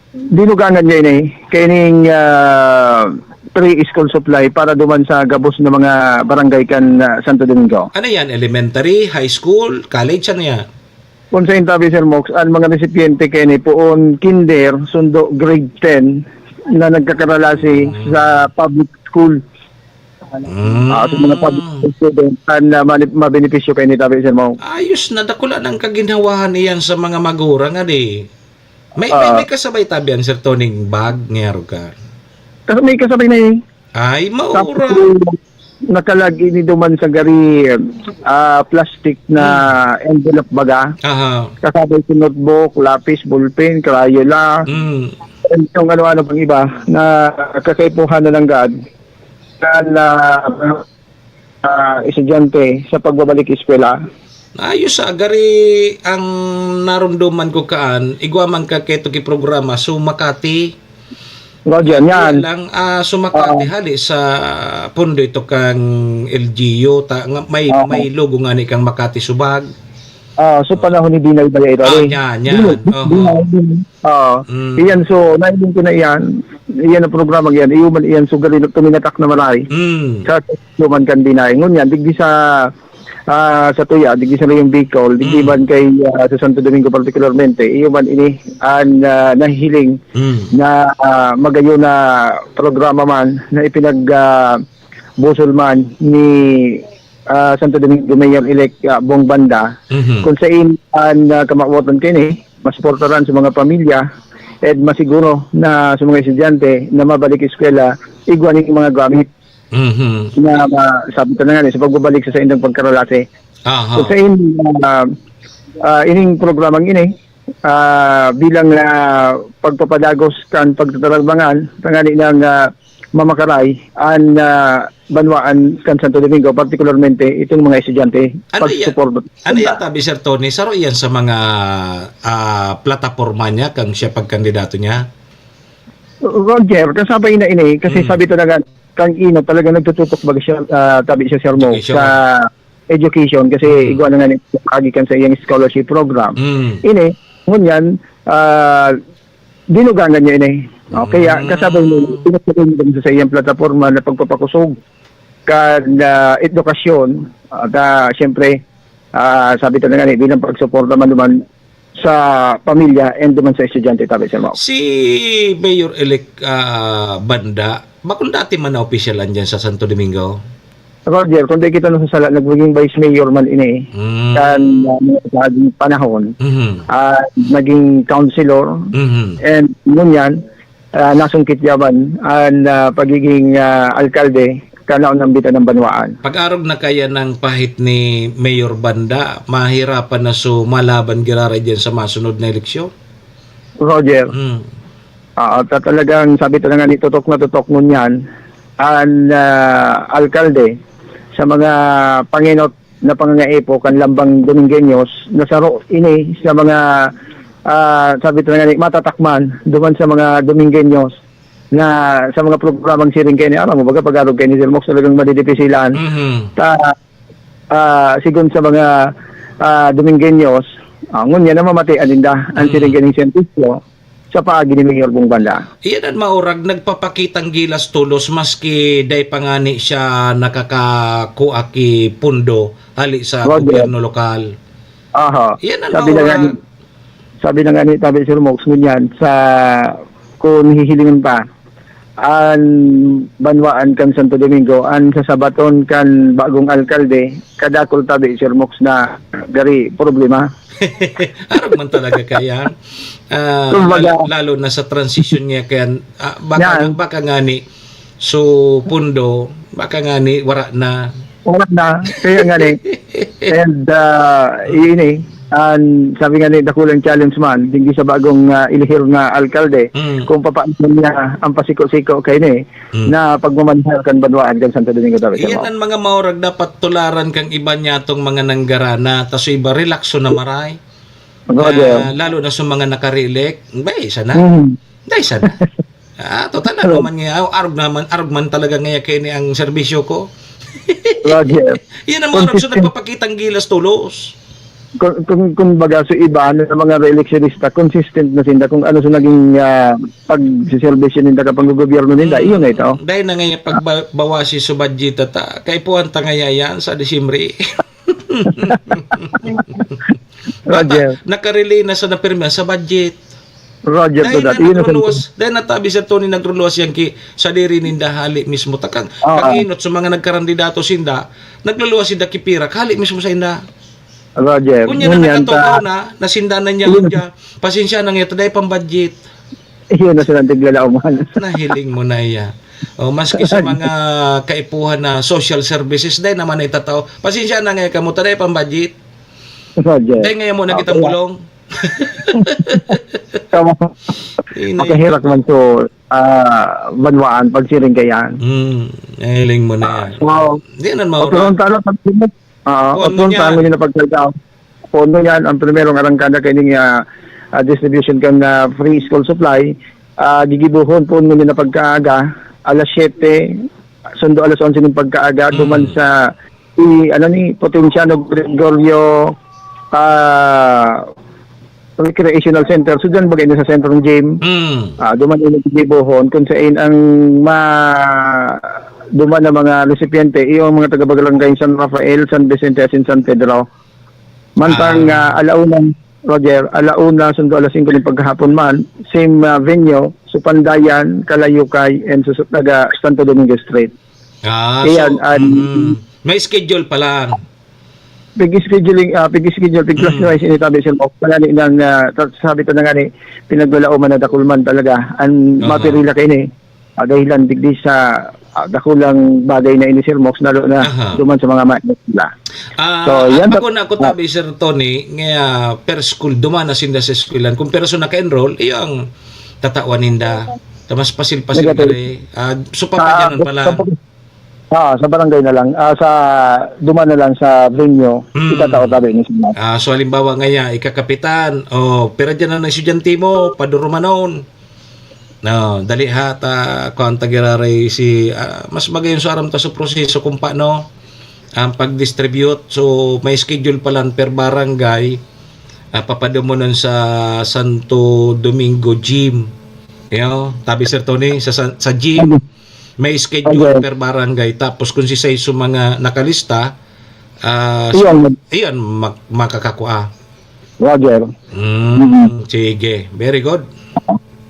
dinugangan niya ini, kaining, ah, free school supply para duman sa gabos na mga barangay kan, ah, Santo Domingo. Ano yan? Elementary, high school, college? Ano yan? Kung sa intabi, Sir Mox, ang mga resipiente kaini poon kinder, sundo grade ten, na nagkakaralasi Mm. sa public school. Mm. Ah, sa mga public school student, ang, ah, mani-, mabenepisyo kaini tabi, Sir Mox. Ayos na, dakula nang kaginhawahan iyan sa mga magurang, adi. May, may, Ah. may kasabay tabi ang Sir Toning bag, ngero ka. Kas-, may kasabay na eh. Ay, maura. Tapos, nakalagi ni duman sa gari, ah, plastic na Hmm. envelope baga. Aha. Kasabay sa notebook, lapis, ballpen, Crayola, Hmm. and kung ano-ano pang iba na kakaipuhan na nanggad na, na, ah, estudyante sa pagbabalik eskwela. Ayos, ah, gari ang narumduman ko kaan, igwa man ka keto ki programa, so Makati. Roger, Kaya yan. lang, ah, so Makati, Oo. hali sa pundo ito kang L G U, ta, nga may, Oo. may logo nga ni kang Makati Subag. Ah, so Oo. panahon ni Binay Baya ito, Ah, eh. yan, yan. Binay, Oo. Binay, Binay. Oo. Mm. Iyan, so, nailing ko na iyan. Iyan ang programa iyan. Iyo man iyan, so, gali na tuminatak na maray. Mm. Sa, iyo man kan Binay. Ngunyan, digdi sa ah, sa tuya, digdi sa Rayong Bicol, digdi Mm. man kay, ah, sa Santo Domingo partikularmente, iyo man ini an, ah, nahihiling Mm. na, ah, magayon na programa man na ipinag, ah, busol man ni, ah, Santo Domingo Mayor-elect, ah, Bong Banda, Mhm. kung sain an, ah, kamawotan kini, masuportaran sa mga pamilya, at masiguro na sa mga estudyante na mabalik eskwela, igwa ning mga gamit. Mhm. Na ma-, sabi ko na nga, eh, sa pagbabalik sa saindang pagkaralasi. Aha. So, sa in-, ah, ah, ining programang ini, ah, bilang, ah, pagpapadagos kan pagtataragbangan, tangani nang, ah, mamakaray an, ah, banwaan kan Santo Domingo, partikularmente itong mga estudyante, Ano yan? pagsuporta. Ano yan, tabi, Sir Tony? Saro yan sa mga, ah, plataporma niya, kang siya pagkandidato niya? Roger, kasabay na ini, kasi Mm. sabi talaga, kang ino talaga nagtututok baga siya, ah, tabi siya, Sir Mo, Education. sa education, kasi Mm. igwa na nga ni, kagikan sa iyang scholarship program. Mm. Ini, ngunyan, ah, dinugangan niya ini. No? Kaya Mm. kasabay niya, pinagsabi niya sa iyang plataporma na pagpapakusog kan, ah, edukasyon, at, ah, siyempre, ah, sabi talaga ni, bilang pagsuporta man naman sa pamilya and duman sa estudyante, tabi, Sir Mau. Si Mayor-elect, ah, Banda, bakong dati man na opisyal andyan sa Santo Domingo? Roger, kung di kita nasasala, nagiging vice mayor man ini. Mm. Kan, ah, mga naging panahon, Mhm. ah, naging councilor, Mhm. and ngunyan, ah, nasungkit yaman an, ah, pagiging, ah, alkalde kan naunang bitan ng banwaan. Pag-arog na kaya ng pahit ni Mayor Banda, mahirapan na so malaban giraray diyan sa masunod na eleksyon? Roger. Hmm. Ah, ta-, talagang sabi ta na nga ni tutok na tutok ngunyan an, ah, alkalde sa mga pangenot na pangangaipo kan lambang Domingueños na saro ini sa mga, ah, sabi ta na nga ni matatakman duman sa mga Domingueños na sa mga programang siring kaini. Aram mo, baga pag-arog kaini, Sir Mox, talagang madidipisilan. Mhm. Ta-, ah, sigon sa mga, ah, Domingueños, ah, ngunyan na mamatian ninda ang Mm. siring kaning siyentipiko sa paagi ni Mayor Bong Banda. Iyan an maurag nagpapakitang gilas tolos maski dai pa ngani siya nakakakua ki pundo hali sa Roger. Gobyerno lokal. Aha. Iyan an Sabi na nga maurag. ni, sabi na nga ni Tabi Sir Mox, ngunyan, sa, kung hihilingon pa, an banwaan kan Santo Domingo, an sasabaton kan bagong alkalde, kadakul tabi, Sir Mox, na gari problema. Arog man talaga kaya. Ah, Kumbaga lalo, lalo na sa transition niya kaya, ah, baka, Yan. baka ngani, so, pundo, baka ngani, wara na. Wala na. Kaya nga ni. And, ah, ini, an, sabi nga ni, dakulang challenge man, digdi sa bagong, ah, ilihir na alkalde, Mm. kung papaano niya ang pasiko-siko kaini, Mm. na pagmamanehar kan banwaan kan Santo Domingo, Tabi Sir Iyan Mox. Ang mga maurag dapat tularan kang iba niya tong mga nanggarana, tas so iba, relaxo na maray. Roger. Ah, lalo na sa mga nakarilek, bay, sana. Mm. Dai sana. Ah, total, ano Correct. man nga, arog naman, arog man talaga ngaya kaini ang serbisyo ko. Roger. Yan ang mga Consistent. Nagpapakitang gilas tolos. Kung, kung, kung baga, sa iba, ano, sa mga re-electionista, consistent na sinda kung ano sa naging, ah, pagsiservisyo ninda kapag gobyerno ninda. Mm. Iyon na ito. Dahil na ngayon, pagbawasi sa budget, tata, kaipuhan ta ngaya yan sa Disyembre. Roger. Naka-relay na sa napirma sa budget. Roger Dahil to that. na Iyon ang nagruluwas, dahil natabi sa Tony nagruluwas yan ki, sa diri ninda hali mismo. Takang, Oo. Kanginot sa mga nagkarandidato sinda, nagluluwas sinda ki pirak, hali mismo sa inda. Roger. Kunya na Ngunyan nakatukaw ta- na, nasinda na niya, Iyon. Kunya, pasensya na nga, dahil pang budget. Iyon na silang tiglalauman. Nahiling mo na iya. O, maski sa mga kaipuhan na social services, dahil naman na itatao. Pasensya na nga, kamo, dahil pang budget. Roger. Dahil ngayon mo na Okay, kitang yeah. bulong. Tama. Ini- Makahirak man to, ah, banwaan, pagsiring kayan. Hmm, nahiling mo na Ah, yan. so, Di na maura. Otro ang tala, pag-, ah, Kung ano otro ang niya. Tango niya na pagkagao. Kung ano yan, ang primerong arangkada kaining, ah, ah, distribution kan, ah, free school supply, ah, gigibuhon po ninyo na pagkaaga, alas siyete, sundo alas onse ng pagkaaga, Mm. duman sa, i-, ano ni, Potensiano Gregorio, ah, Recreational Center. So, dyan bagay na sa Centrum Gym. Mm. Ah, duman yung gigibuhon, kung saan ang ma-, duman na mga resipiente, yung mga taga-Barangay San Rafael, San Vicente, asin San Pedro. Mantang, Ah. ah, alauna, Roger, alauna, sundo alas singko ng paghapon man, same, ah, venue, Supandayan, Kalayukay, and sa, sa taga Santo Domingo Street. Ah, Ayan, so, and mm, may schedule pa lang. Pig-scheduling, ah, pig-schedule, pig-class Mm. wise ini tabi, Sir Mox. Kaya ni nang, ah, ta-, sabi ko na nga ni, pinaglalauman na dakulman talaga. Ang Aha. mapirila kayo ni, ah, dahilan digdi sa, ah, dakulang bagay na ini, Sir Mox, lalo na Aha. duman sa mga ma-, nila. Ah, So, yan, ako na ako ah. tabi, Sir Tony, nga per school, duman na sinda sa eskwelahan. Kung perso naka-enroll, iyo ang tatawan ninda. Ta mas pasil-pasil Negative. Gari. Ah, so, Ah, papadyanan pa lang. sa, ah, sa barangay na lang. Ah, sa, duman na lang sa venue, Mm. itatao tabi ni Sir Mox. Ah, so, halimbawa nga, ya, ikakapitan, o, pira dyan ang estudyante mo, padurumanon. No, dali ha, ta, kuwan ta giraray si, ah, mas magayon sa aram ta sa proseso kung paano ang pag-distribute. So, may schedule pa lang per barangay, ah, papadumunon sa Santo Domingo Gym. You know, tabi Sir Tony, sa, sa, sa gym, may schedule Okay. per barangay. Tapos kung si sa mga nakalista, ah, Iyon. iyon, mag-, makakakua. Roger. Mm, Mm. sige. Very good.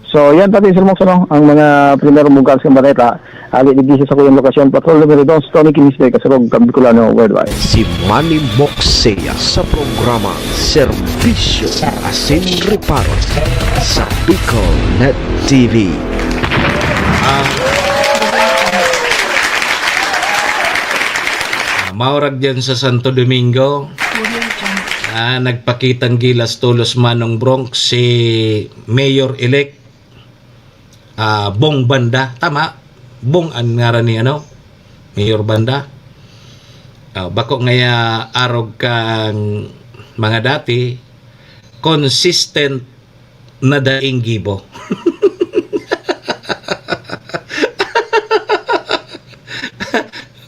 So, yan, Tatay Sir Mox, ano, ang mga primerong bukas ng balita. Ali, digdi sa sakuyang lokasyon, Patrol Numero Dos, Tony Kinis Day, Kasurog, Kabicolano, Worldwide. Si Manny Moxea sa programa Serbisyo asin Reparo sa Bicol Net T V. Maurag diyan sa Santo Domingo. Ah, nagpakitang gilas tolos, Manong Bronx, si Mayor-elect, ah, Bong Banda. Tama? Bong an ngaran ni, ano? Mayor Banda. Ah, bako ngaya arog kan mga dati, consistent na daing gibo.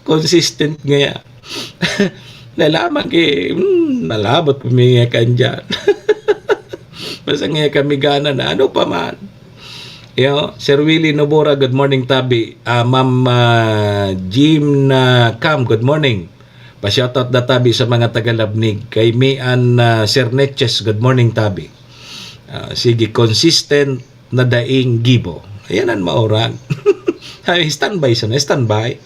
Consistent ngaya. Lalaman ki, hmm, malabot pa mi ngaya kan diyan. Basta ngaya kami gana na, ano pa man. Yo, Sir Willie Nobora, good morning, tabi. Ah, Ma'am, ah, Jim na Cam, good morning. Pa-shoutout da tabi sa mga taga-Labnig. Kay Mian, ah, Sir Neches, good morning, tabi. Ah, sige, consistent na daing gibo. Ayan ang maurag. Ay, standby sana, standby.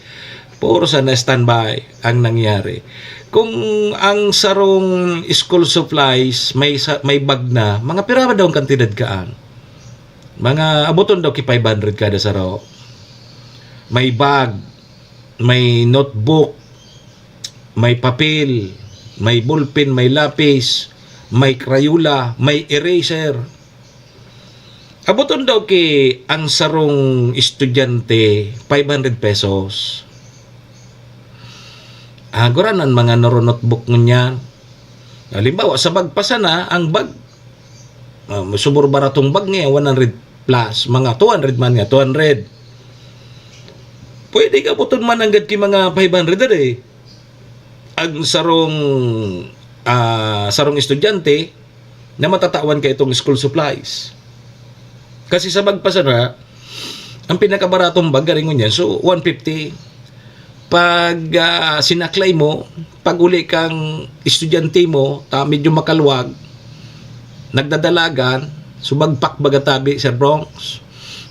Puro sana standby ang nangyari. Kung ang sarong school supplies may sa-, may bag na, mga pira ba daw ang kantidad kaan? Mga aboton daw ki five hundred kada saro. May bag, may notebook, may papel, may ballpen, may lapis, may Crayola, may eraser. Aboton daw ki ang sarong estudyante, five hundred pesos. Ah, guranan mga noro notebook ngunyan. Halimbawa, sa bag pa sana, ang bag, ah, subor baratong bag niya, one hundred plus, mga two hundred man nga, two hundred. Pwede ka aboton man nanggad ki mga five hundred, dali. Ang sarong, ah, sarong estudyante na matatawan ka itong school supplies. Kasi sa bag pa sana, ang pinakabaratong bag, garo ngunyan, so, one fifty. Pag, ah, sinaklay mo, pag uli kang estudyante mo, ta medyo makalwag, nagdadalagan, so bagpak baga tabi, Sir Bronx.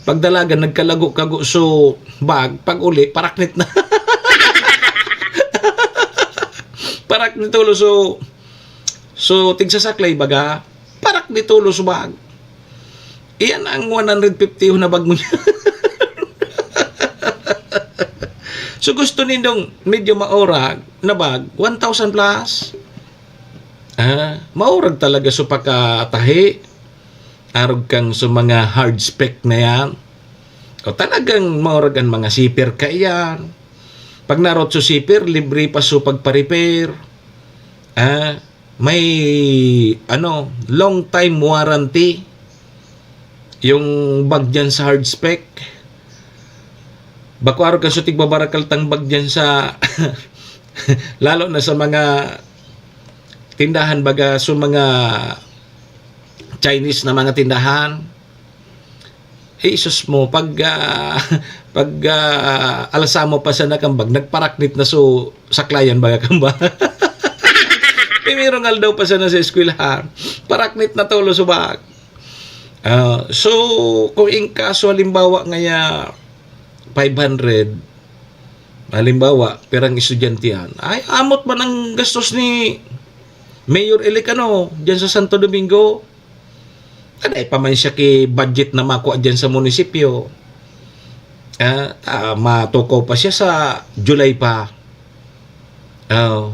Pagdalagan, nagkalago-kago so bag, pag uli, paraknit na. Paraknit tulo so, so tigsasaklay baga, paraknit tulo so bag. Iyan ang one hundred fifty na bag mo niya. So gusto nindong medyo maurag na bag, one thousand plus. Ah, maurag talaga so pakatahi. Arog kang so mga hard spec na yan. O talagang maurag ang mga zipper ka iyan. Pag narot so zipper, libre pa so pagpa-repair. Ah, may, ano, long time warranty yung bag dyan sa hard spec. Bako arog ka so tigbabarakal tang bag dyan sa, lalo na sa mga tindahan, baga, so mga Chinese na mga tindahan. Eh, sus mo, pag, ah, pag, ah, alsa mo pa sana kan bag, nagparaknit na so saklayan baga kan bag. Primerong aldaw pa sana sa eskwelahan, paraknit na tulo so bag. Ah, so, kung in kaso, halimbawa, ngaya, five hundred, halimbawa, pirang estudyante yan, ay, amot man ang gastos ni Mayor-elect, ano, dyan sa Santo Domingo. Aday pa man siya ki budget na makua dyan sa munisipyo. Ah, ah, matukaw pa siya sa July pa. Oh.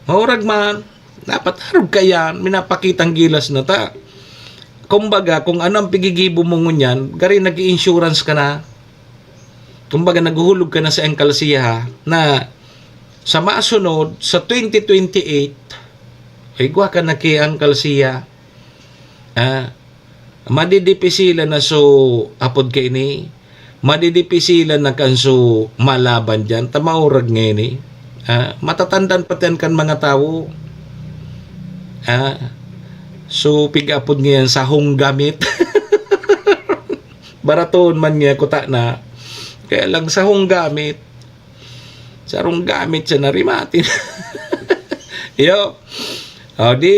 Maurag man, dapat arog ka yan, minapakitang gilas na ta. Kumbaga, kung ano ang pigigibo mo ngunyan, gari nag-i-insurance ka na. Kumbaga, naghuhulog ka na sa alkalsiya, ha, na sa masunod, sa twenty twenty-eight, igwa ka na ki alkalsiya. Ah, madidipisilan na so apod kaini, madidipisilan na kan so malaban diyan, ta maurag ngani. Ah, matatandan pati an kan mga tawo. Ah, so pig-apod ngayan, sahong gamit. Baraton man niya kuta na. Kaya lang sahong gamit. Sarong gamit siya na rimati. Iyo. O, di,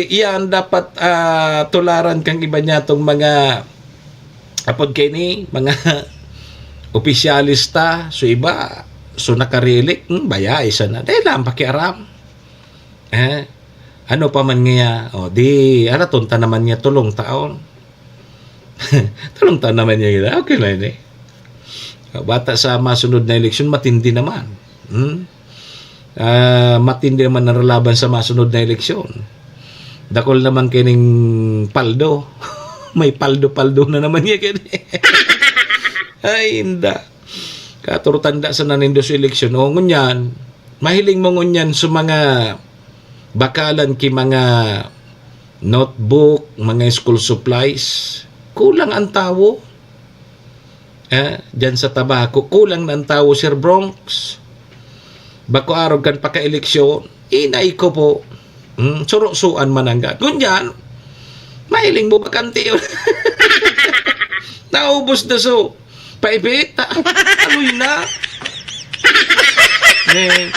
iyan dapat, ah, tularan kang iba niya tong mga apod kaini, mga opisyalista. So, iba, so, nakarilik, hmm, baya, isa na. Dahil lang pakiaram. Eh, ano pa man ngaya, o, di, alaton ta naman niya tulong taon. Tulong taon naman niya, okay na yun eh. Bata sa masunod na eleksyon, matindi naman. Hmm? Ah, matindi naman ang laban sa masunod na eleksyon. Dakul naman kining paldo. May paldo-paldo na naman niya kini. Ay, inda. Katurtanda sa nanindo sa eleksyon. O, ngunyan, mahiling mo ngunyan sa mga bakalan ki mga notebook, mga school supplies. Kulang ang tawo. Eh, diyan sa Tabaco, kulang na ang tawo, Sir Bronx. Bako arog kan pakaeleksyon, inay ko po. Hmm, surusuan man ang gad. Ngunyan, mahiling mo bakante yun. Naubos na so. Paibita. Aloy na. Eh,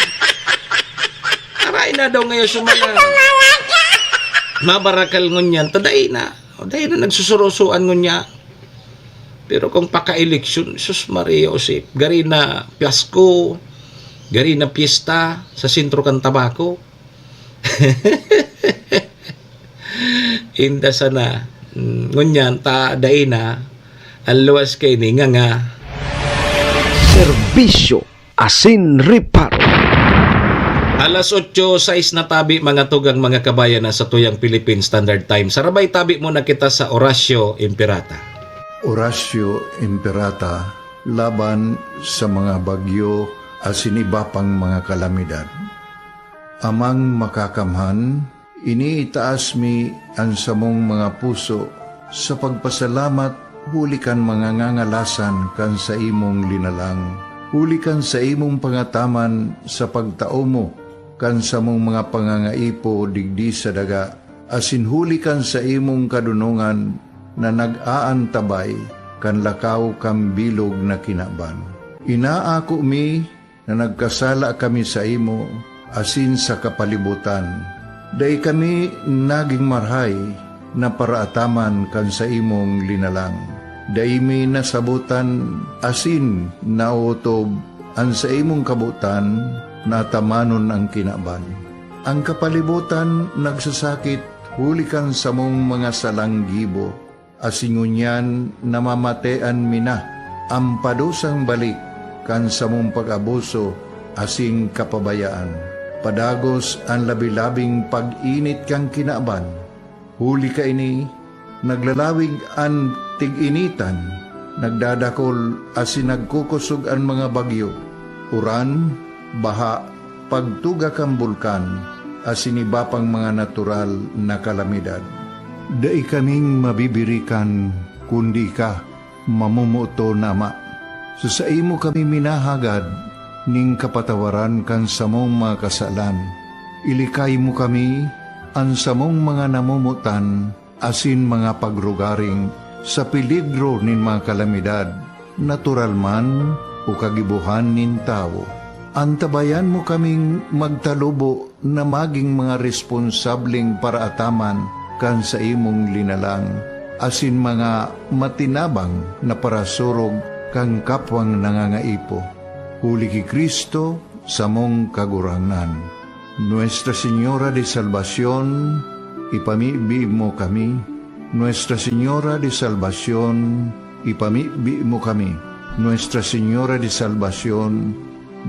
aray na daw ngayon sa mga mabarakal ngunyan. Taday na. O, dahil na nagsusurusuan ngunyan. Pero kung paka-eleksyon, sus Maria Josep, gari na Pasko, gari na piyesta sa sentro kan Tabaco. Inda sana. Mm, ngunyan, ta, dai na. Ang luwas kay ni nga nga. Serbisyo asin reparo. Alas otso sais na tabi, mga tugang, mga kabayan, na sa tuyang Philippine Standard Time. Sarabay tabi muna kita sa Orasyo Imperata. Orasyo Imperata laban sa mga bagyo asin iba pang mga kalamidad. Amang Makakamhan, iniitaas mi an samong mga puso sa pagpasalamat huli kan mga ngangalasan kan saimong linalang, huli kan saimong pangataman sa pagtao mo kan samong mga pangangaipo digdi sa daga, asin huli kan saimong kadonongan na nag-aantabay kan lakaw kan bilog na kinaban. Inaako mi na nagkasala kami saimo asin sa kapalibotan. Dai kami nagin marahay na paraataman kan saimong linalang. Dai mi nasabotan asin naotob an saimong kabotan na atamanon an kinaban. An kapalibotan nagsasakit huli kan samong mga salang gibo, asin ngunyan namamatean mi na an padusang balik kan samong pag-abuso asin kapabayaan. Padagos an labi-labing pag-init kan kinaban. Huli kaini, naglalawig an tig-initan, nagdadakol asin nagkukosog an mga bagyo, uran, baha, pagtuga kan bulkan, asin iba pang mga natural na kalamidad. Dai kaming mabibirikan, kundi ika, mamomoton na Ama. Sa saimo kami minahagad nin kapatawaran kan samong mga kasalan. Ilikay mo kami, an samong mga namomotan, asin mga pagrugaring sa peligro nin mga kalamidad, natural man o kagibohan nin tawo. Antabayan mo kaming magtalubo na magin mga responsableng paraataman kan saimong linalang, asin mga matinabang na parasurog kan kapwang nangangaipo. Huli ki Cristo, samong Kagurangnan. Nuestra Señora de Salvacion, ipamibi mo kami. Nuestra Señora de Salvacion, ipamibi mo kami. Nuestra Señora de Salvacion,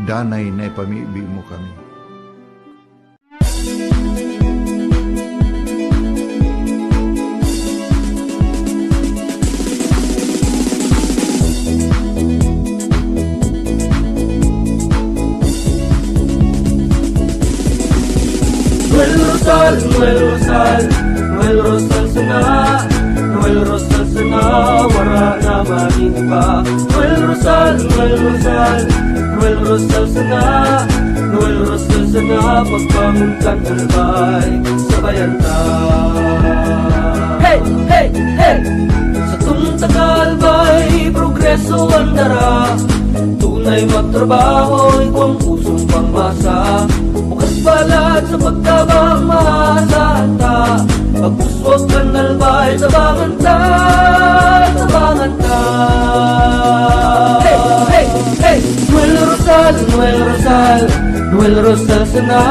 danay na ipamibi mo kami. Noel Rosal, Noel Rosal, Noel Rosal sana, Noel Rosal sana, wara na magin iba. Noel Rosal, Noel Rosal, Noel Rosal sana, Noel Rosal sana, pagbangon kan albay, sabayan ta. Hey, hey, hey! Satong takalbay, progreso an dara. Tunay magtrabaho, igwang pusong pangmasa. Bukas balat sa pagtabang, maasahan ta. Pagpuswag kan albay, tabangan ta, tabangan ta. Hey, hey, hey! Noel Rosal, Noel Rosal, Noel Rosal sana,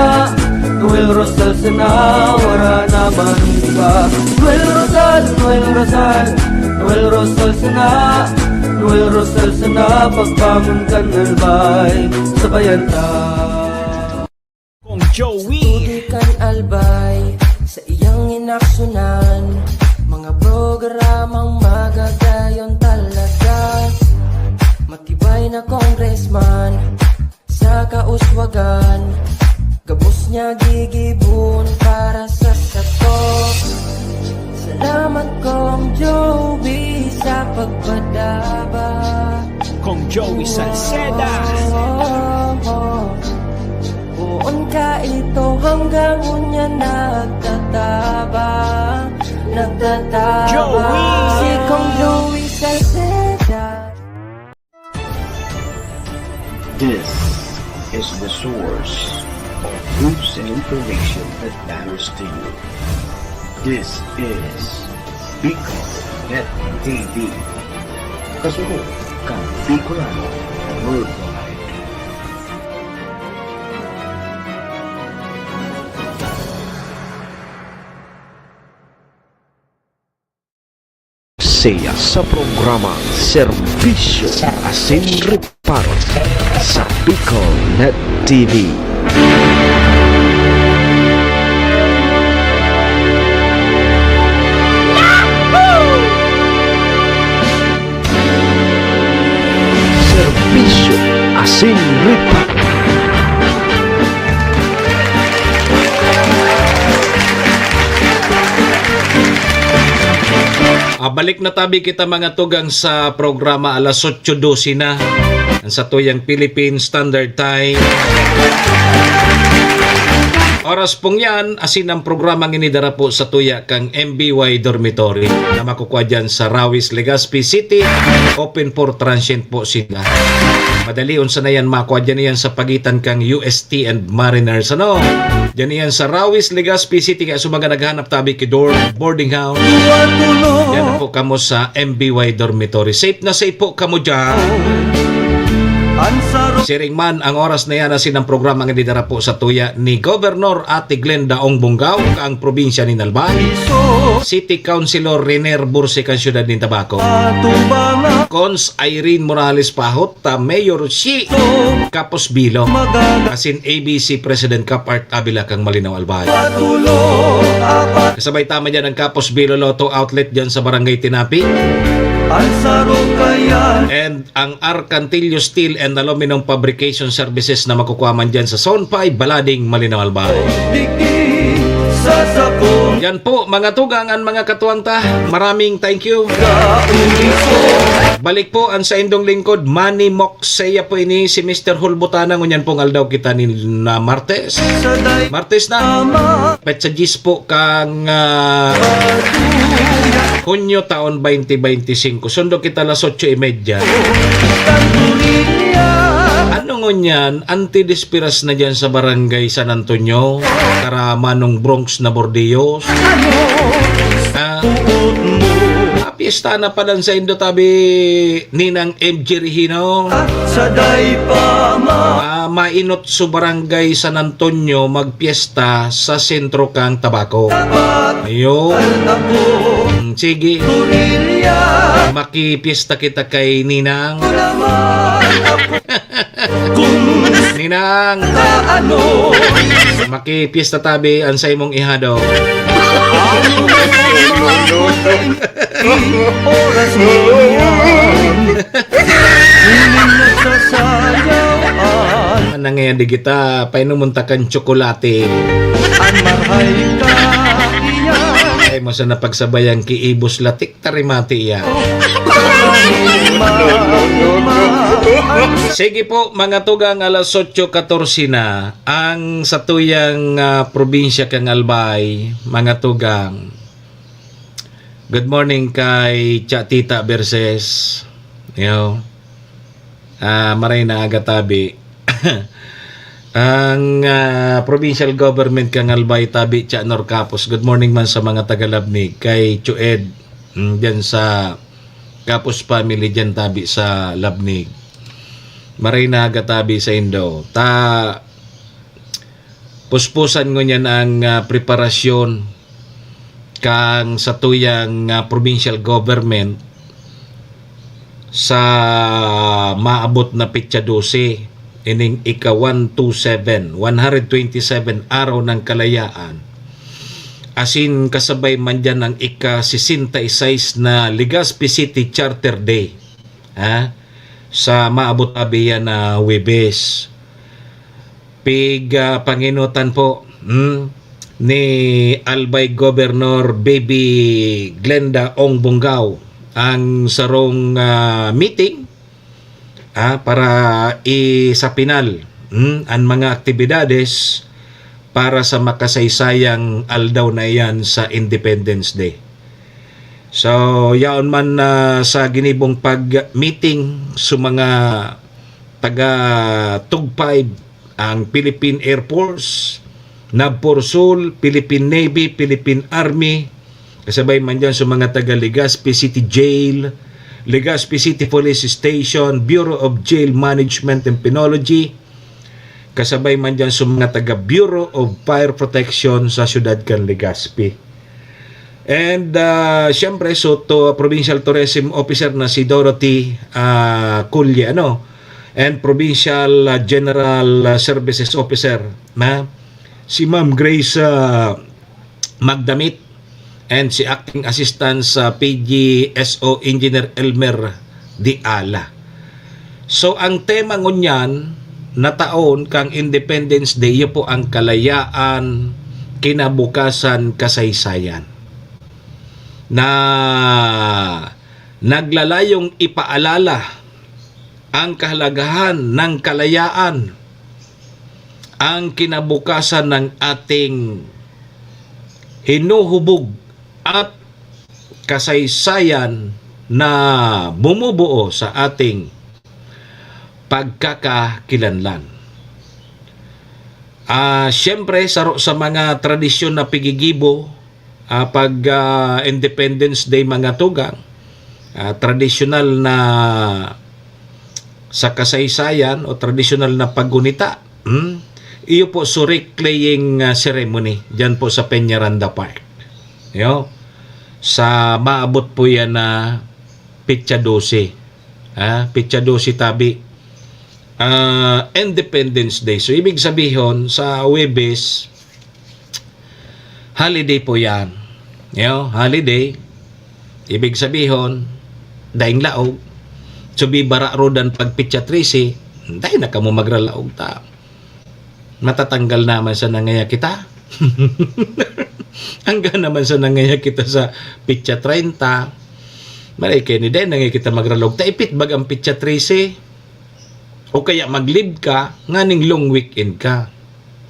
Noel Rosal sana, wara na man iba. Noel Rosal, Noel Rosal, Noel Rosal sana, Noel Rosal sana, pagbangon kan albay, sabayan ta. Joey. Tubig kan Albay sa iyang inaksunan. Mga programang magagayon talaga. Matibay na congressman sa kauswagan. Gabos niya gigibon para sa sato. Salamat, Kong Joey, sa pagpadaba. Kong Joey Salceda. Poon ka ito hanggang unya nagtataba, nagtataba. Joey! Si Kong Joey Salceda. This is the source of news and information that matters to you. This is Bicol Net T V. Kasunod kan Bicolano Worldwide. Siya sa programang Serbisyo Asin Reparo sa Bicol Net T V. Serbisyo Asin Reparo. Ah, balik na tabi kita, mga tugang, sa programa, alas otso dose na ang satuyang Philippine Standard Time. Oras pong yan, asin ang programa ngini dara po sa tuya kang M B Y Dormitory na makukwa dyan sa Rawis, Legazpi City. Open for transient po sila. Madali, unsa na yan, makwa dyan yan sa pagitan kang U S T and Mariners, ano? Dyan yan sa Rawis, Legazpi City. Kaya sa mga naghahanap tabi ki dorm, boarding house, dyan na po kamo sa M B Y Dormitory. Safe na safe po kamo dyan. Siring man, ang oras na yan, asin ang programa nga didara po sa tuya ni Governor Ate Glenda Ong Bongao, ang probinsya ni Albay. City Councilor Riner Bursi, kan siyudad nin Tabaco. Cons Irene Morales Pahot, ta Mayor si Kapos Bilo. Asin A B C President Cap Art Avila, kang Malinao, Albay. Kasabay tama dyan ang Kapos Bilo Lotto Outlet dyan sa Barangay Tinapi. And ang Arcantillo Steel and Aluminum Fabrication Services na makukuha man dyan sa Zone five, Balading, Malinao, Albay. Yan po, mga tugang, an mga katuwang ta. Maraming thank you. Balik po ang saindong lingkod, Manny Moxeya po ini, si Mister Hulbutana. Ngunyan pong aldaw kita ni na Martes. Martes na. Petsa diyes po kang, ah, Hunyo taon twenty twenty-five. Sundo kita alas otso y media. Ano ngunyan, antidespiras na dyan sa Barangay San Antonio, kara Manong Bronx na Bordeos? Ah, ah, piyesta na pa dan sa indo tabi, Ninang M J Regino. Sa day pa ma- Ah, mainot su Barangay San Antonio magpiyesta sa sentro kang Tabaco. Ayun. Mm, sige. Makipiyesta kita kay Ninang. Ninang. Makipiyesta tabi an sa imong ihado. Oras mo yan. Huling nagsasayaw. Ano nga yan, di kita painomon ta kan tsokolate. An marhay ka iyan. Ay mo sa napagsabayan ki Ibos Latik, tarimati iya. Sige po, mga tugang, alas otso katorse na. Ang satuyang, ah, probinsya kang Albay, mga tugang. Good morning kay Cha Tita Verses. Yo. Ah, maray na aga tabi. Ang, ah, provincial government kang Albay tabi, Cha Nor Capos. Good morning man sa mga taga Labnig, kay Chued, mm, dyan sa Capos family dyan tabi sa Labnig. Maray na aga tabi sa indo. Ta, puspusan ngunyan ang, ah, preparasyon kan satuyang, ah, provincial government sa maabot na petsa dose. ining ika one two seven, one hundred twenty-seven Araw ng Kalayaan, asin kasabay man diyan ang ika-sesenta y seis na Legazpi City Charter Day, ha? Sa maabot abi yan na Huwebes. Pig, ah, panginutan po, hmm, ni Albay Governor Baby Glenda Ong Bongao ang sarong, ah, meeting, ah, para isapinal, hmm, an mga aktibidades para sa makasaysayang aldaw na iyan sa Independence Day. So, yaon man, ah, sa ginibong pag-meeting sa mga taga Tug five, ang Philippine Air Force, NAVFORSUL, Philippine Navy, Philippine Army, kasabay man dyan sa mga taga Legazpi City Jail, Legazpi City Police Station, Bureau of Jail Management and Penology, kasabay man dyan sa mga taga Bureau of Fire Protection sa siyudad kan Legazpi. And, ah, siyempre, so to Provincial Tourism Officer na si Dorothy, ah, Culle, ano, and Provincial, ah, General, ah, Services Officer na si Ma'am Grace, ah, Magdamit, and si Acting Assistant sa P G S O Engineer Elmer Diala. So, ang tema ngunyan na taon kang Independence Day, iyo po ang kalayaan, kinabukasan, kasaysayan, na naglalayong ipaalala ang kahalagahan ng kalayaan, ang kinabukasan ng ating hinuhubog at kasaysayan na bumubuo sa ating pagkakakilanlan. Ah, siyempre, saro sa mga tradisyon na pigigibo, ah, pag, ah, Independence Day, mga tugang, ah, tradisyonal na sa kasaysayan o tradisyonal na paggunita, hmm? Iyo po, Surik Laying, ah, Ceremony, dyan po sa Peñaranda Park. Yo, sa maabot po yan na petsa dose. Ah, petsa dose tabi. Ah, Independence Day. So, ibig sabihon, sa Huwebes, holiday po yan. Yo, holiday. Ibig sabihon, daing laog. So, bibara rodan pag petsa trese, dai na kamo magralaog ta. Matatanggal naman sana ngaya kita. Angga naman sana ngaya kita sa petsa treinta. Maray kayo ni, dai na ngaya kita magralaog ta. Ipit bag ang petsa trese? O kaya mag-leave ka, nganing long weekend ka.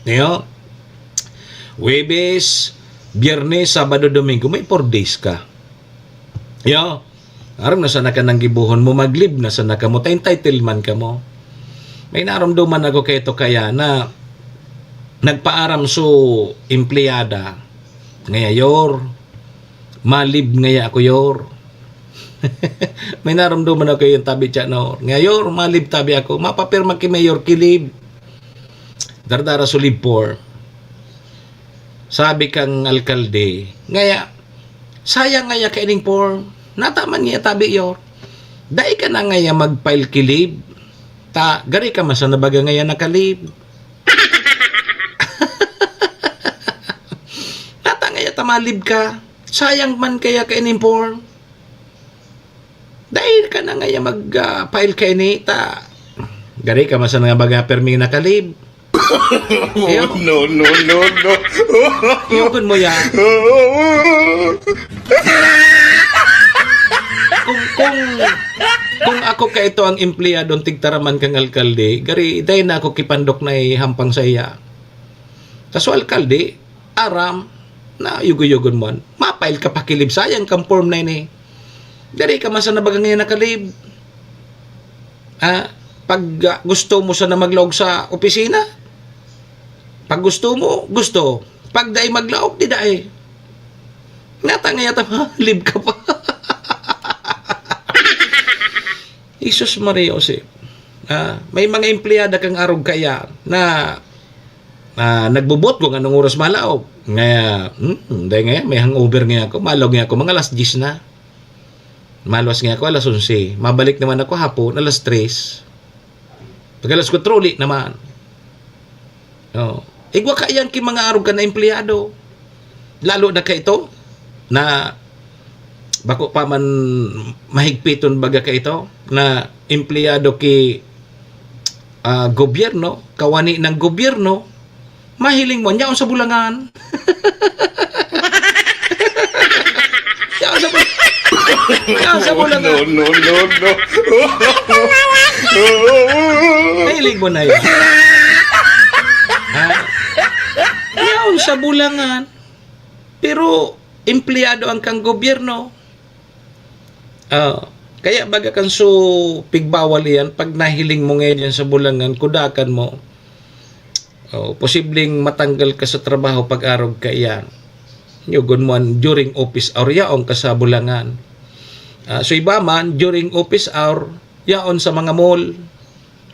Yo? Huwebes, Biyernes, Sabado, Domingo, may four days ka. Yo? Aram na sana ka nang gibohon mo, mag-leave na sana kamo, ta entitled man kamo. May naramdaman ako kay ito kaya na nagpaaram so empleyada, ngaya, "Yor, ma-leave ngaya ako, Yor." May naramdaman ako yung tabi siya, no? "Ngaya, Yor, ma-leave tabi ako. Mapapirma ki Mayor ki leave." Dardara so leave form. Sabi kang alkalde, "Ngaya, sayang ngaya kaining form. Nataman ngaya tabi, Yor. Dai ka na ngaya mag-file ki leave. Ta, gari ka man sana baga ngaya naka-leave." "Nata ngaya ta ma-leave ka. Sayang man kaya kaining form. Dai ka na ngaya mag, ah, file kaini ta. Gari ka man sana nga baga pirmi naka-leave." Iyo. No, no, no, no. Iyo, kun mo yan. Kung, kung, kung ako ka ito ang empleyadong tigtaraman kang alkalde, gari, dai na ako kipandok na ihampang sa iya. Ta so alkalde, aram, na yugo-yugon man. Ma-file ka pa ki leave, sayang kang form na ini. Diri ka man sana baga ngayon naka-leave. Ah, pag, ah, gusto mo sana maglaog sa opisina, pag gusto mo, gusto. Pag dai maglaog, di dai. Nata nga yata, leave ka pa. Jesus Maria Jose. Ah, may mga empleyada kang arog kaya na, ah, nagbubot kung anong oras malaog. Ngaya, hmm, dahil ngaya, may hangover ngaya ako. Malaog ngaya ako, mga alas diyes na. Maluwas ngaya ako, alas onse. Mabalik naman ako hapon, alas tres. Pag alas kwatro, uli naman. Oh. Igwa kaiyan ki mga arog kan na empleyado. Lalo na kaito na bako pa man mahigpiton baga kaito na empleyado ki, ah, gobyerno, kawani ng gobyerno, mahiling mo, yaon sa bulangan. Yaon sa bul-, yaon sa bulangan. No, no, no, no. Mahiling mo na yun. Ha? Yaon sa bulangan. Pero empleyado ang kang gobyerno. Ah, kaya baga kan so pigbawal iyan, pag nahiling mo ngayon yan sa bulangan, kudakan mo. Oh, posibleng matanggal ka sa trabaho pag arog ka iyan. Yugon mo an during office hour, yaon ka sa bulangan. Ah, so iba man, during office hour, yaon sa mga mall.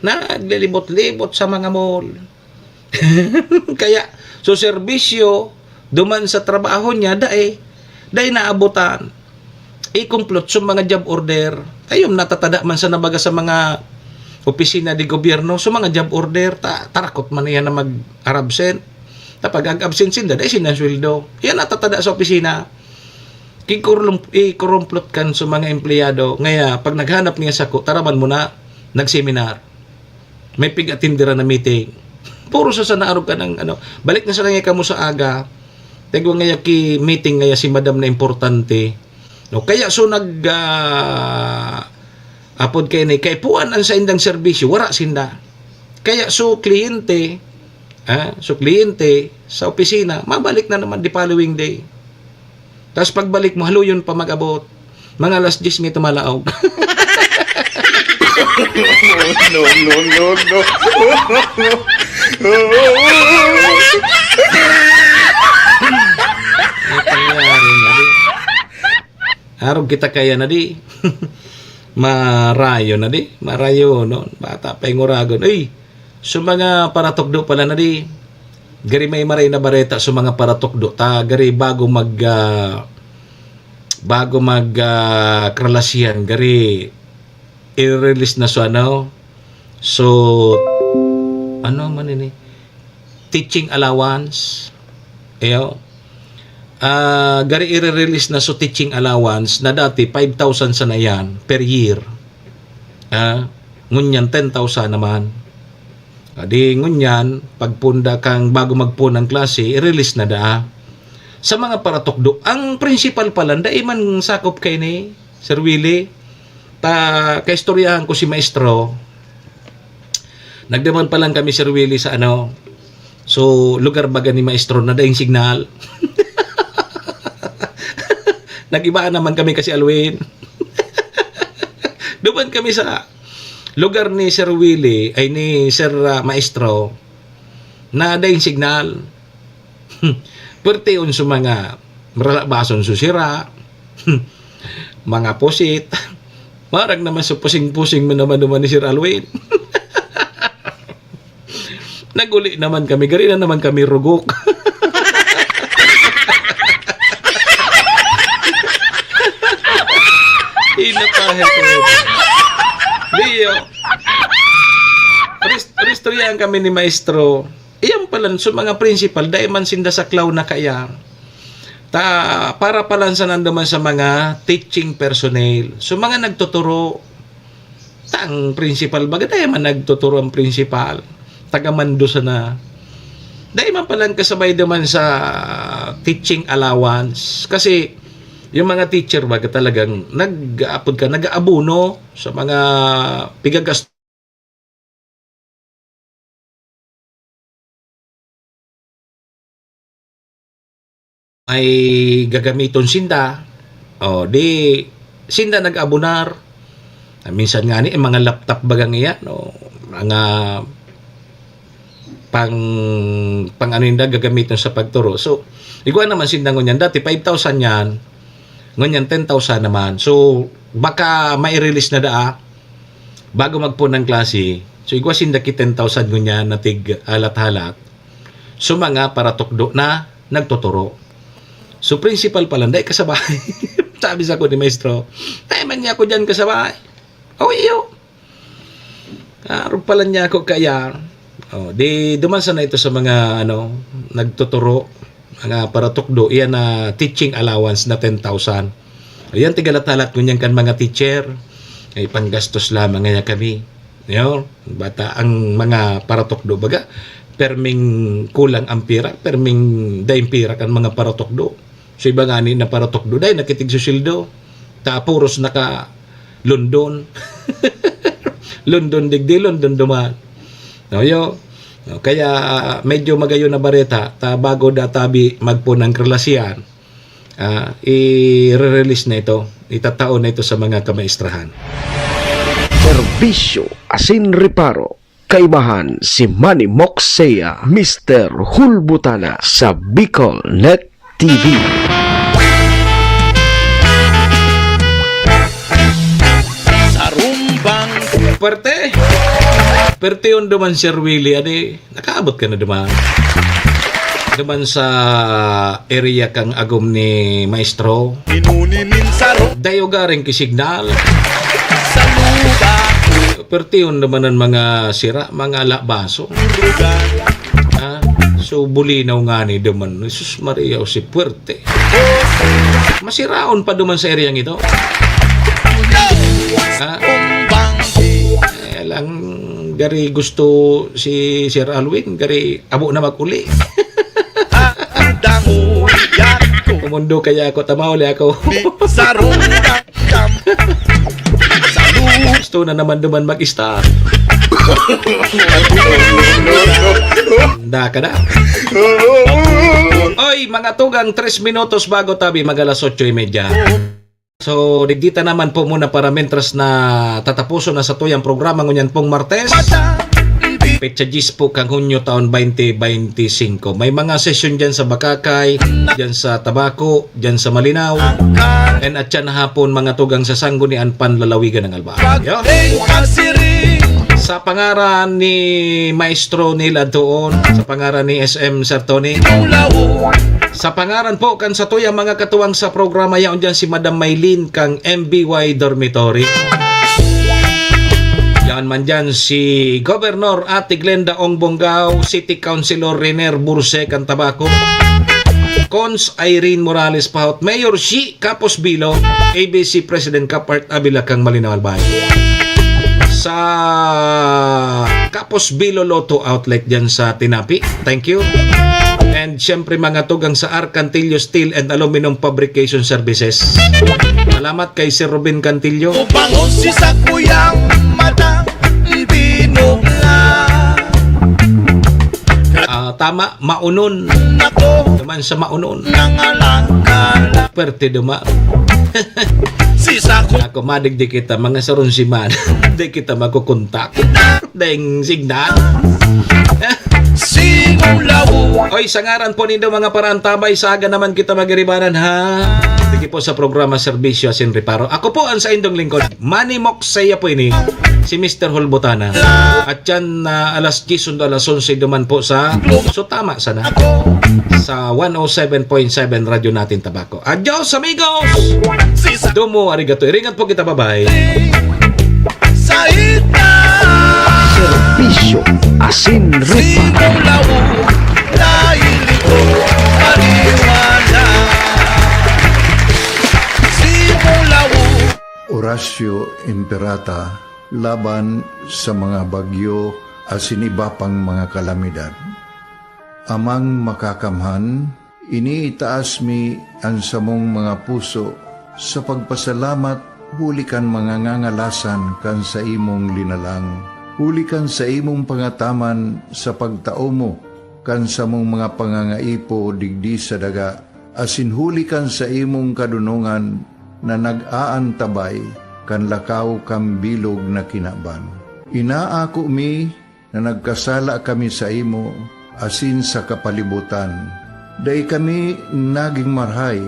Naglilibot-libot sa mga mall. Kaya, so serbisyo, duman sa trabaho niya, dai, dai naabutan. Ikumplot so mga job order. Ayun, natatada man sa nabaga sa mga opisina de gobyerno, so mga job order, ta-, tarakot man iyan na mag-absent. Ta pag ag-absent sinda, dai sinda sweldo. Iyan natatada sa opisina. Kikurlum-, ikurumplot kan so mga empleyado. Ngaya, pag naghanap niya sako, taraman mo na, nagseminar. May pig-atindiran na meeting. Puro sa sana arog ka ng ano. Balik na sana nga kamo sa aga. Tegwa ngaya ki meeting ngaya si madam na importante. No, kaya so nag, ah, apod kayo na, kaipuan ang saindang serbisyo, wara sinda. Kaya so kliyente, ah, so kliyente sa opisina, mabalik na naman the following day. Tapos pagbalik mo, haluyon pa mag-abot. Mga alas diyes may tumalaog. No, no, no, no. Ano nangyari na di? Arog kita kaya na di. Marayo na di. Marayo, no? Bata pa yung uragon. Uy, so mga paratukdo pala na di. Gari may maray na bareta so mga paratukdo. Ta, gari bago mag, ah, bago mag, ah, kralasyan, gari i-release na so ano, so, ano man ini? Teaching allowance. Iyo. Ah, gari i-release na so teaching allowance na dati five thousand sana yan per year. Ah, ngunyan ten thousand naman. Ah, di ngunyan, pagpunda kang bago magpon ang klase, i-release na daa. Sa mga paratukdo, ang principal pala, dai man sakop kay ni Sir Willie. Ta, kaistoryahan ko si maestro. Nagduman pa lang kami, Sir Willie, sa ano, so, lugar baga ni maestro na daing signal. Nag-iba naman kami kasi, Alwin. Duman kami sa lugar ni Sir Willie, ay ni Sir, ah, Maestro, na daing signal. Pwerte yun sa mga maralabason susira, mga pusit. Marag naman sa pusing-pusing mo naman naman ni Sir Alwin. Nag-uli naman kami, gari na naman kami rugok. Inapahe ko. Diyo. Rist-, ristoryahan kami ni maestro. Iyan pala, so mga principal, dai man sinda sa klaw na kaya. Ta, para pala sa nandaman sa mga teaching personnel. So mga nagtuturo, ta ang principal, baga dai man nagtuturo ang principal. Tagamando sana. Dai man palang kasabay naman sa teaching allowance. Kasi yung mga teacher, baga talagang nag-aapod ka, nag-aabono sa mga pigagas may gagamiton sinda, o di sinda nag-abonar. Ah, minsan nga ni, eh, mga laptop bagang iyan, o mga pang, pang ano yun na gagamiton sa pagturo. So, igwa naman sinda ngunyan. Dati, five thousand yan. Ngunyan, ten thousand naman. So, baka mai-release na daa bago magpon ang klase. So, igwa sinda ki ten thousand ngunyan na tig halat-halat. So, mga paratukdo na nagtuturo. So, principal pa lang, dai kasabay. Sabi sa ko ni maestro, "Tayo man niya ako dyan kasabay." O, iyo. Ah, arog pala niya ako kaya, oh, di duman sana ito sa mga, ano, nagtuturo, mga paratukdo, iyan na teaching allowance na ten thousand. Ayan, tigalatalak ko niyan kan mga teacher, ay panggastos lamang niya kami. Yo, bata ang mga paratukdo, baga, perming kulang ang pira, perming daing pira kan mga paratukdo. So, iba ngani na paratukdo, dai nakitigsusildo. Ta puros naka London. London digdi, London duman. No, yo. No, kaya medyo magayon na bareta, ta bago da tabi magpo ng relasyan, ah, i-re-release na ito, itatao na ito sa mga kamaistrahan. Serbisyo asin reparo. Kaibahan si Manny Moksea, Mister Hulbutana sa Bicol Net T V. Sarumbang Perte. Perte yun duman, Sir Willie. Adi, nakaabot ka na duman. Duman sa area kang agom ni Maestro. Inuni nin saro. Dayo garing ki signal. Sa luba. Perte yun duman ang mga sira, mga labaso. Lugar. Ah, so bulinaw ngani duman. Jesus Maria, o si Puerte. Masiraon pa duman sa eryang ito. Ha? Kaya lang, gari gusto si Sir Alwin, gari abo na mag-uli. Kumundo kaya ako, tamauli ako. Gusto na naman duman mag-star. Handa ka na. Oy, mga tugang, tres minutos bago tabi mag alas otso y media. So, digdita naman po muna para mentras na tatapuson na sa tuyang programa ngunyan pong Martes. Petsa diyes po kang Hunyo taon twenty twenty-five. May mga sesyon dyan sa Bakakay, dyan sa Tabaco, dyan sa Malinao. And atyan na hapon, mga tugang sa Sanggunian, Panlalawigan ng Albay. Yun. Sa pangaran ni Maestro Neil Adtuon, sa pangaran ni S M Sir Tony, sa pangaran po kan satuyang mga katuwang sa programa, yaon dyan si Madam Maylin kang M B Y Dormitory. Yan man dyan si Governor Ate Glenda Ong Bonggao, City Councilor Renier Burse kan Tabaco, Cons Irene Morales Pahot, Mayor Shi Capos Bilo, A B C President Kapart Avila kang Malinao Albay. Sa Capos Bilo Lotto Outlet dyan sa Tinapi. Thank you. And syempre, mga tugang sa Arcantillo Steel and Aluminum Fabrication Services. Salamat kay Sir Ruben Cantillo. Ubangon si sakuyang mata, binukla. Ah, tama, maunon. Ako, naman sa maunon. Nangalangkala. Perte duma. Si Sako. Ako, madigdi kita, mga sarong siman. Di kita magkukontak. Deng signal. Simulaw. Oy, sa ngaran po nindo, mga parantabay, saga naman kita magiribanan, ha? Sige po sa programa Serbisyo Asin Reparo. Ako po ang saindong lingkod, Manny Moksaya po ini, si Mister Hulbutana. At yan, ah, alas diyes sundo alas onse duman po sa, so tama sana, sa one oh seven point seven Radyo Natin Tabaco. Adios, amigos! Domo arigato. Iringat po kita, bye-bye. Sa ita. Serbisyo asin reparo. Simulaw, dahil ito, paniwala. Simulaw. Horacio Imperata laban sa mga bagyo asin iba pang mga kalamidad. Amang Makakamhan, iniitaas mi an samong mga puso sa pagpasalamat huli kan mga ngangalasan kan saimong linalang, huli kan saimong pangataman sa pagtao mo kan samong mga pangangaipo digdi sa daga, asin huli kan saimong kadonongan na nag-aantabay kan lakaw kan bilog na kinaban. Inaako mi na nagkasala kami saimo asin sa kapalibotan. Dai kami nagin marahay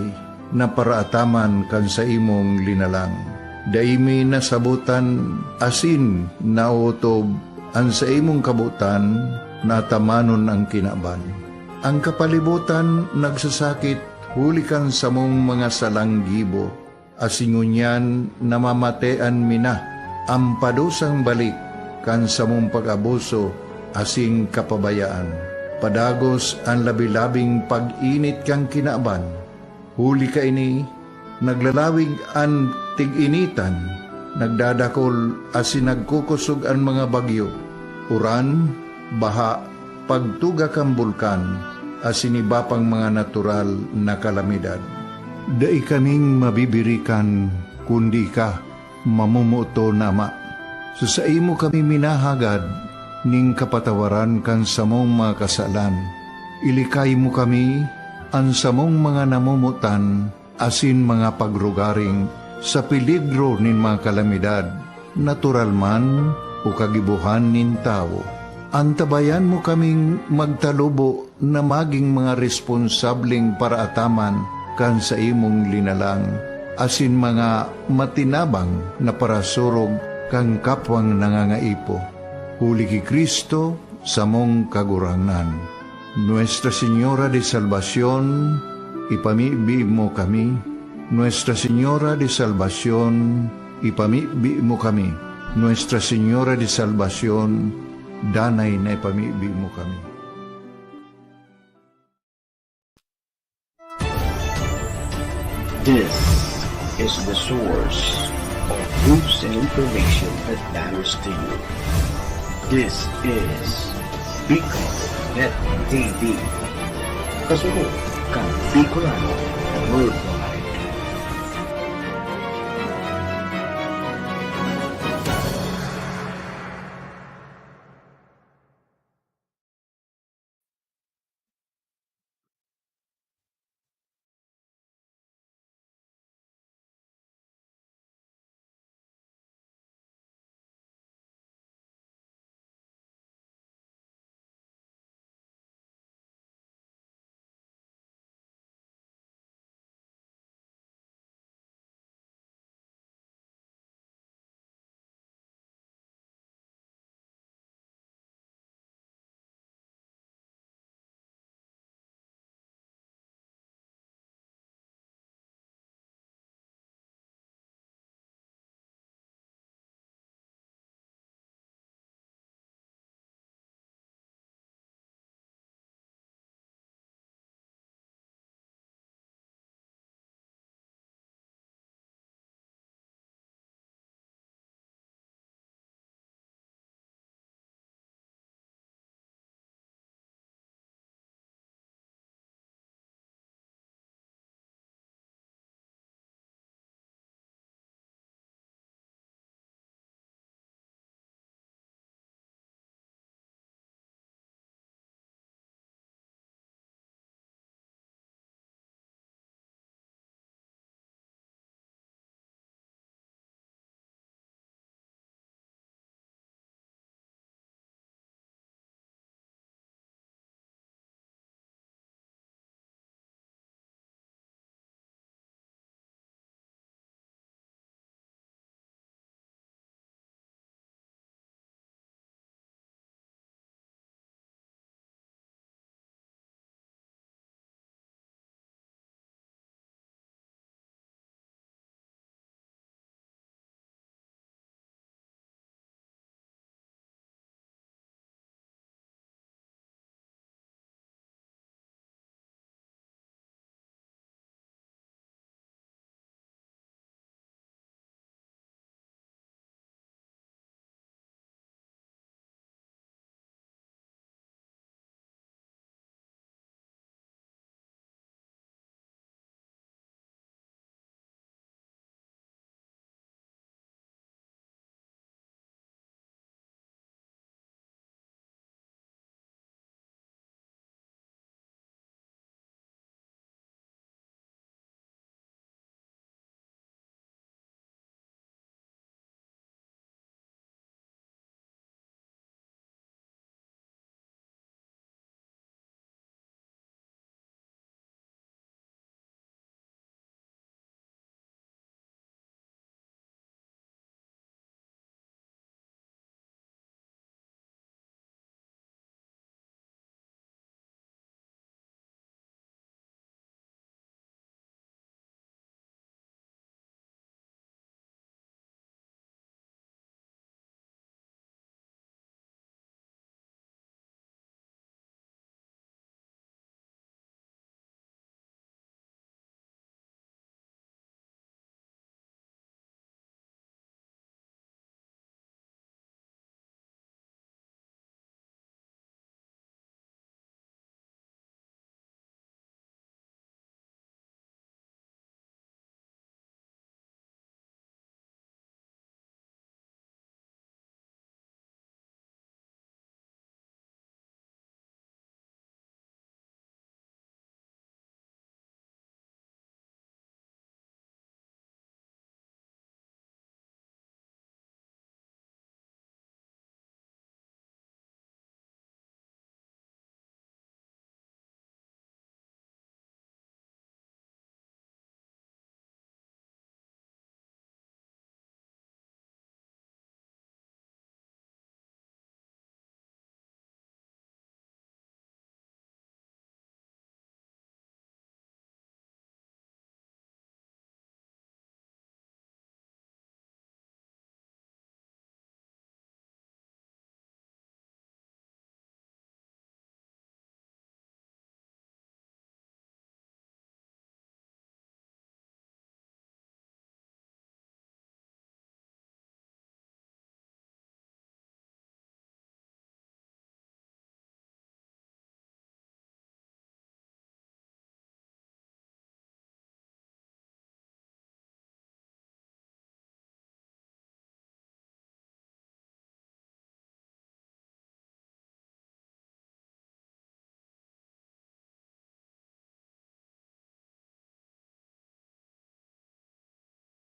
na paraataman kan saimong linalang. Dai mi nasabotan asin naotob an saimong kabotan na atamanon an kinaban. An kapalibotan nagsasakit huli kan samong mga salang gibo, asin ngunyan namamatean mi na an padusang balik kan samong pag-abuso asin kapabayaan. Padagos an labi-labing pag-init kan kinaban. Huli kaini, naglalawig an tig-initan, nagdadakol asin nagkukosog an mga bagyo, uran, baha, pagtuga kan bulkan, asin iba pang mga natural na kalamidad. Dai kaming mabibirikan, kundi ika, mamomoton na Ama. Sa saimo kami minahagad ning kapatawaran kan samong mga kasalan. Ilikay mo kami, an samong mga namomotan, asin mga pagrugaring sa peligro nin mga kalamidad, natural man o kagibohan nin tawo. Antabayan mo kaming magtalubo na magin mga responsableng paraataman kan saimong linalang, asin mga matinabang na parasurog kan kapwang nangangaipo. Huli ki Cristo, samong Kagurangnan. Nuestra Señora de Salvacion, ipamibi mo kami. Nuestra Señora de Salvacion, ipamibi mo kami. Nuestra Señora de Salvacion, danay na ipamibi mo kami. This is the source of news and information that matters to you. This is Bicol Net T V. Kasunod kan Bicolano World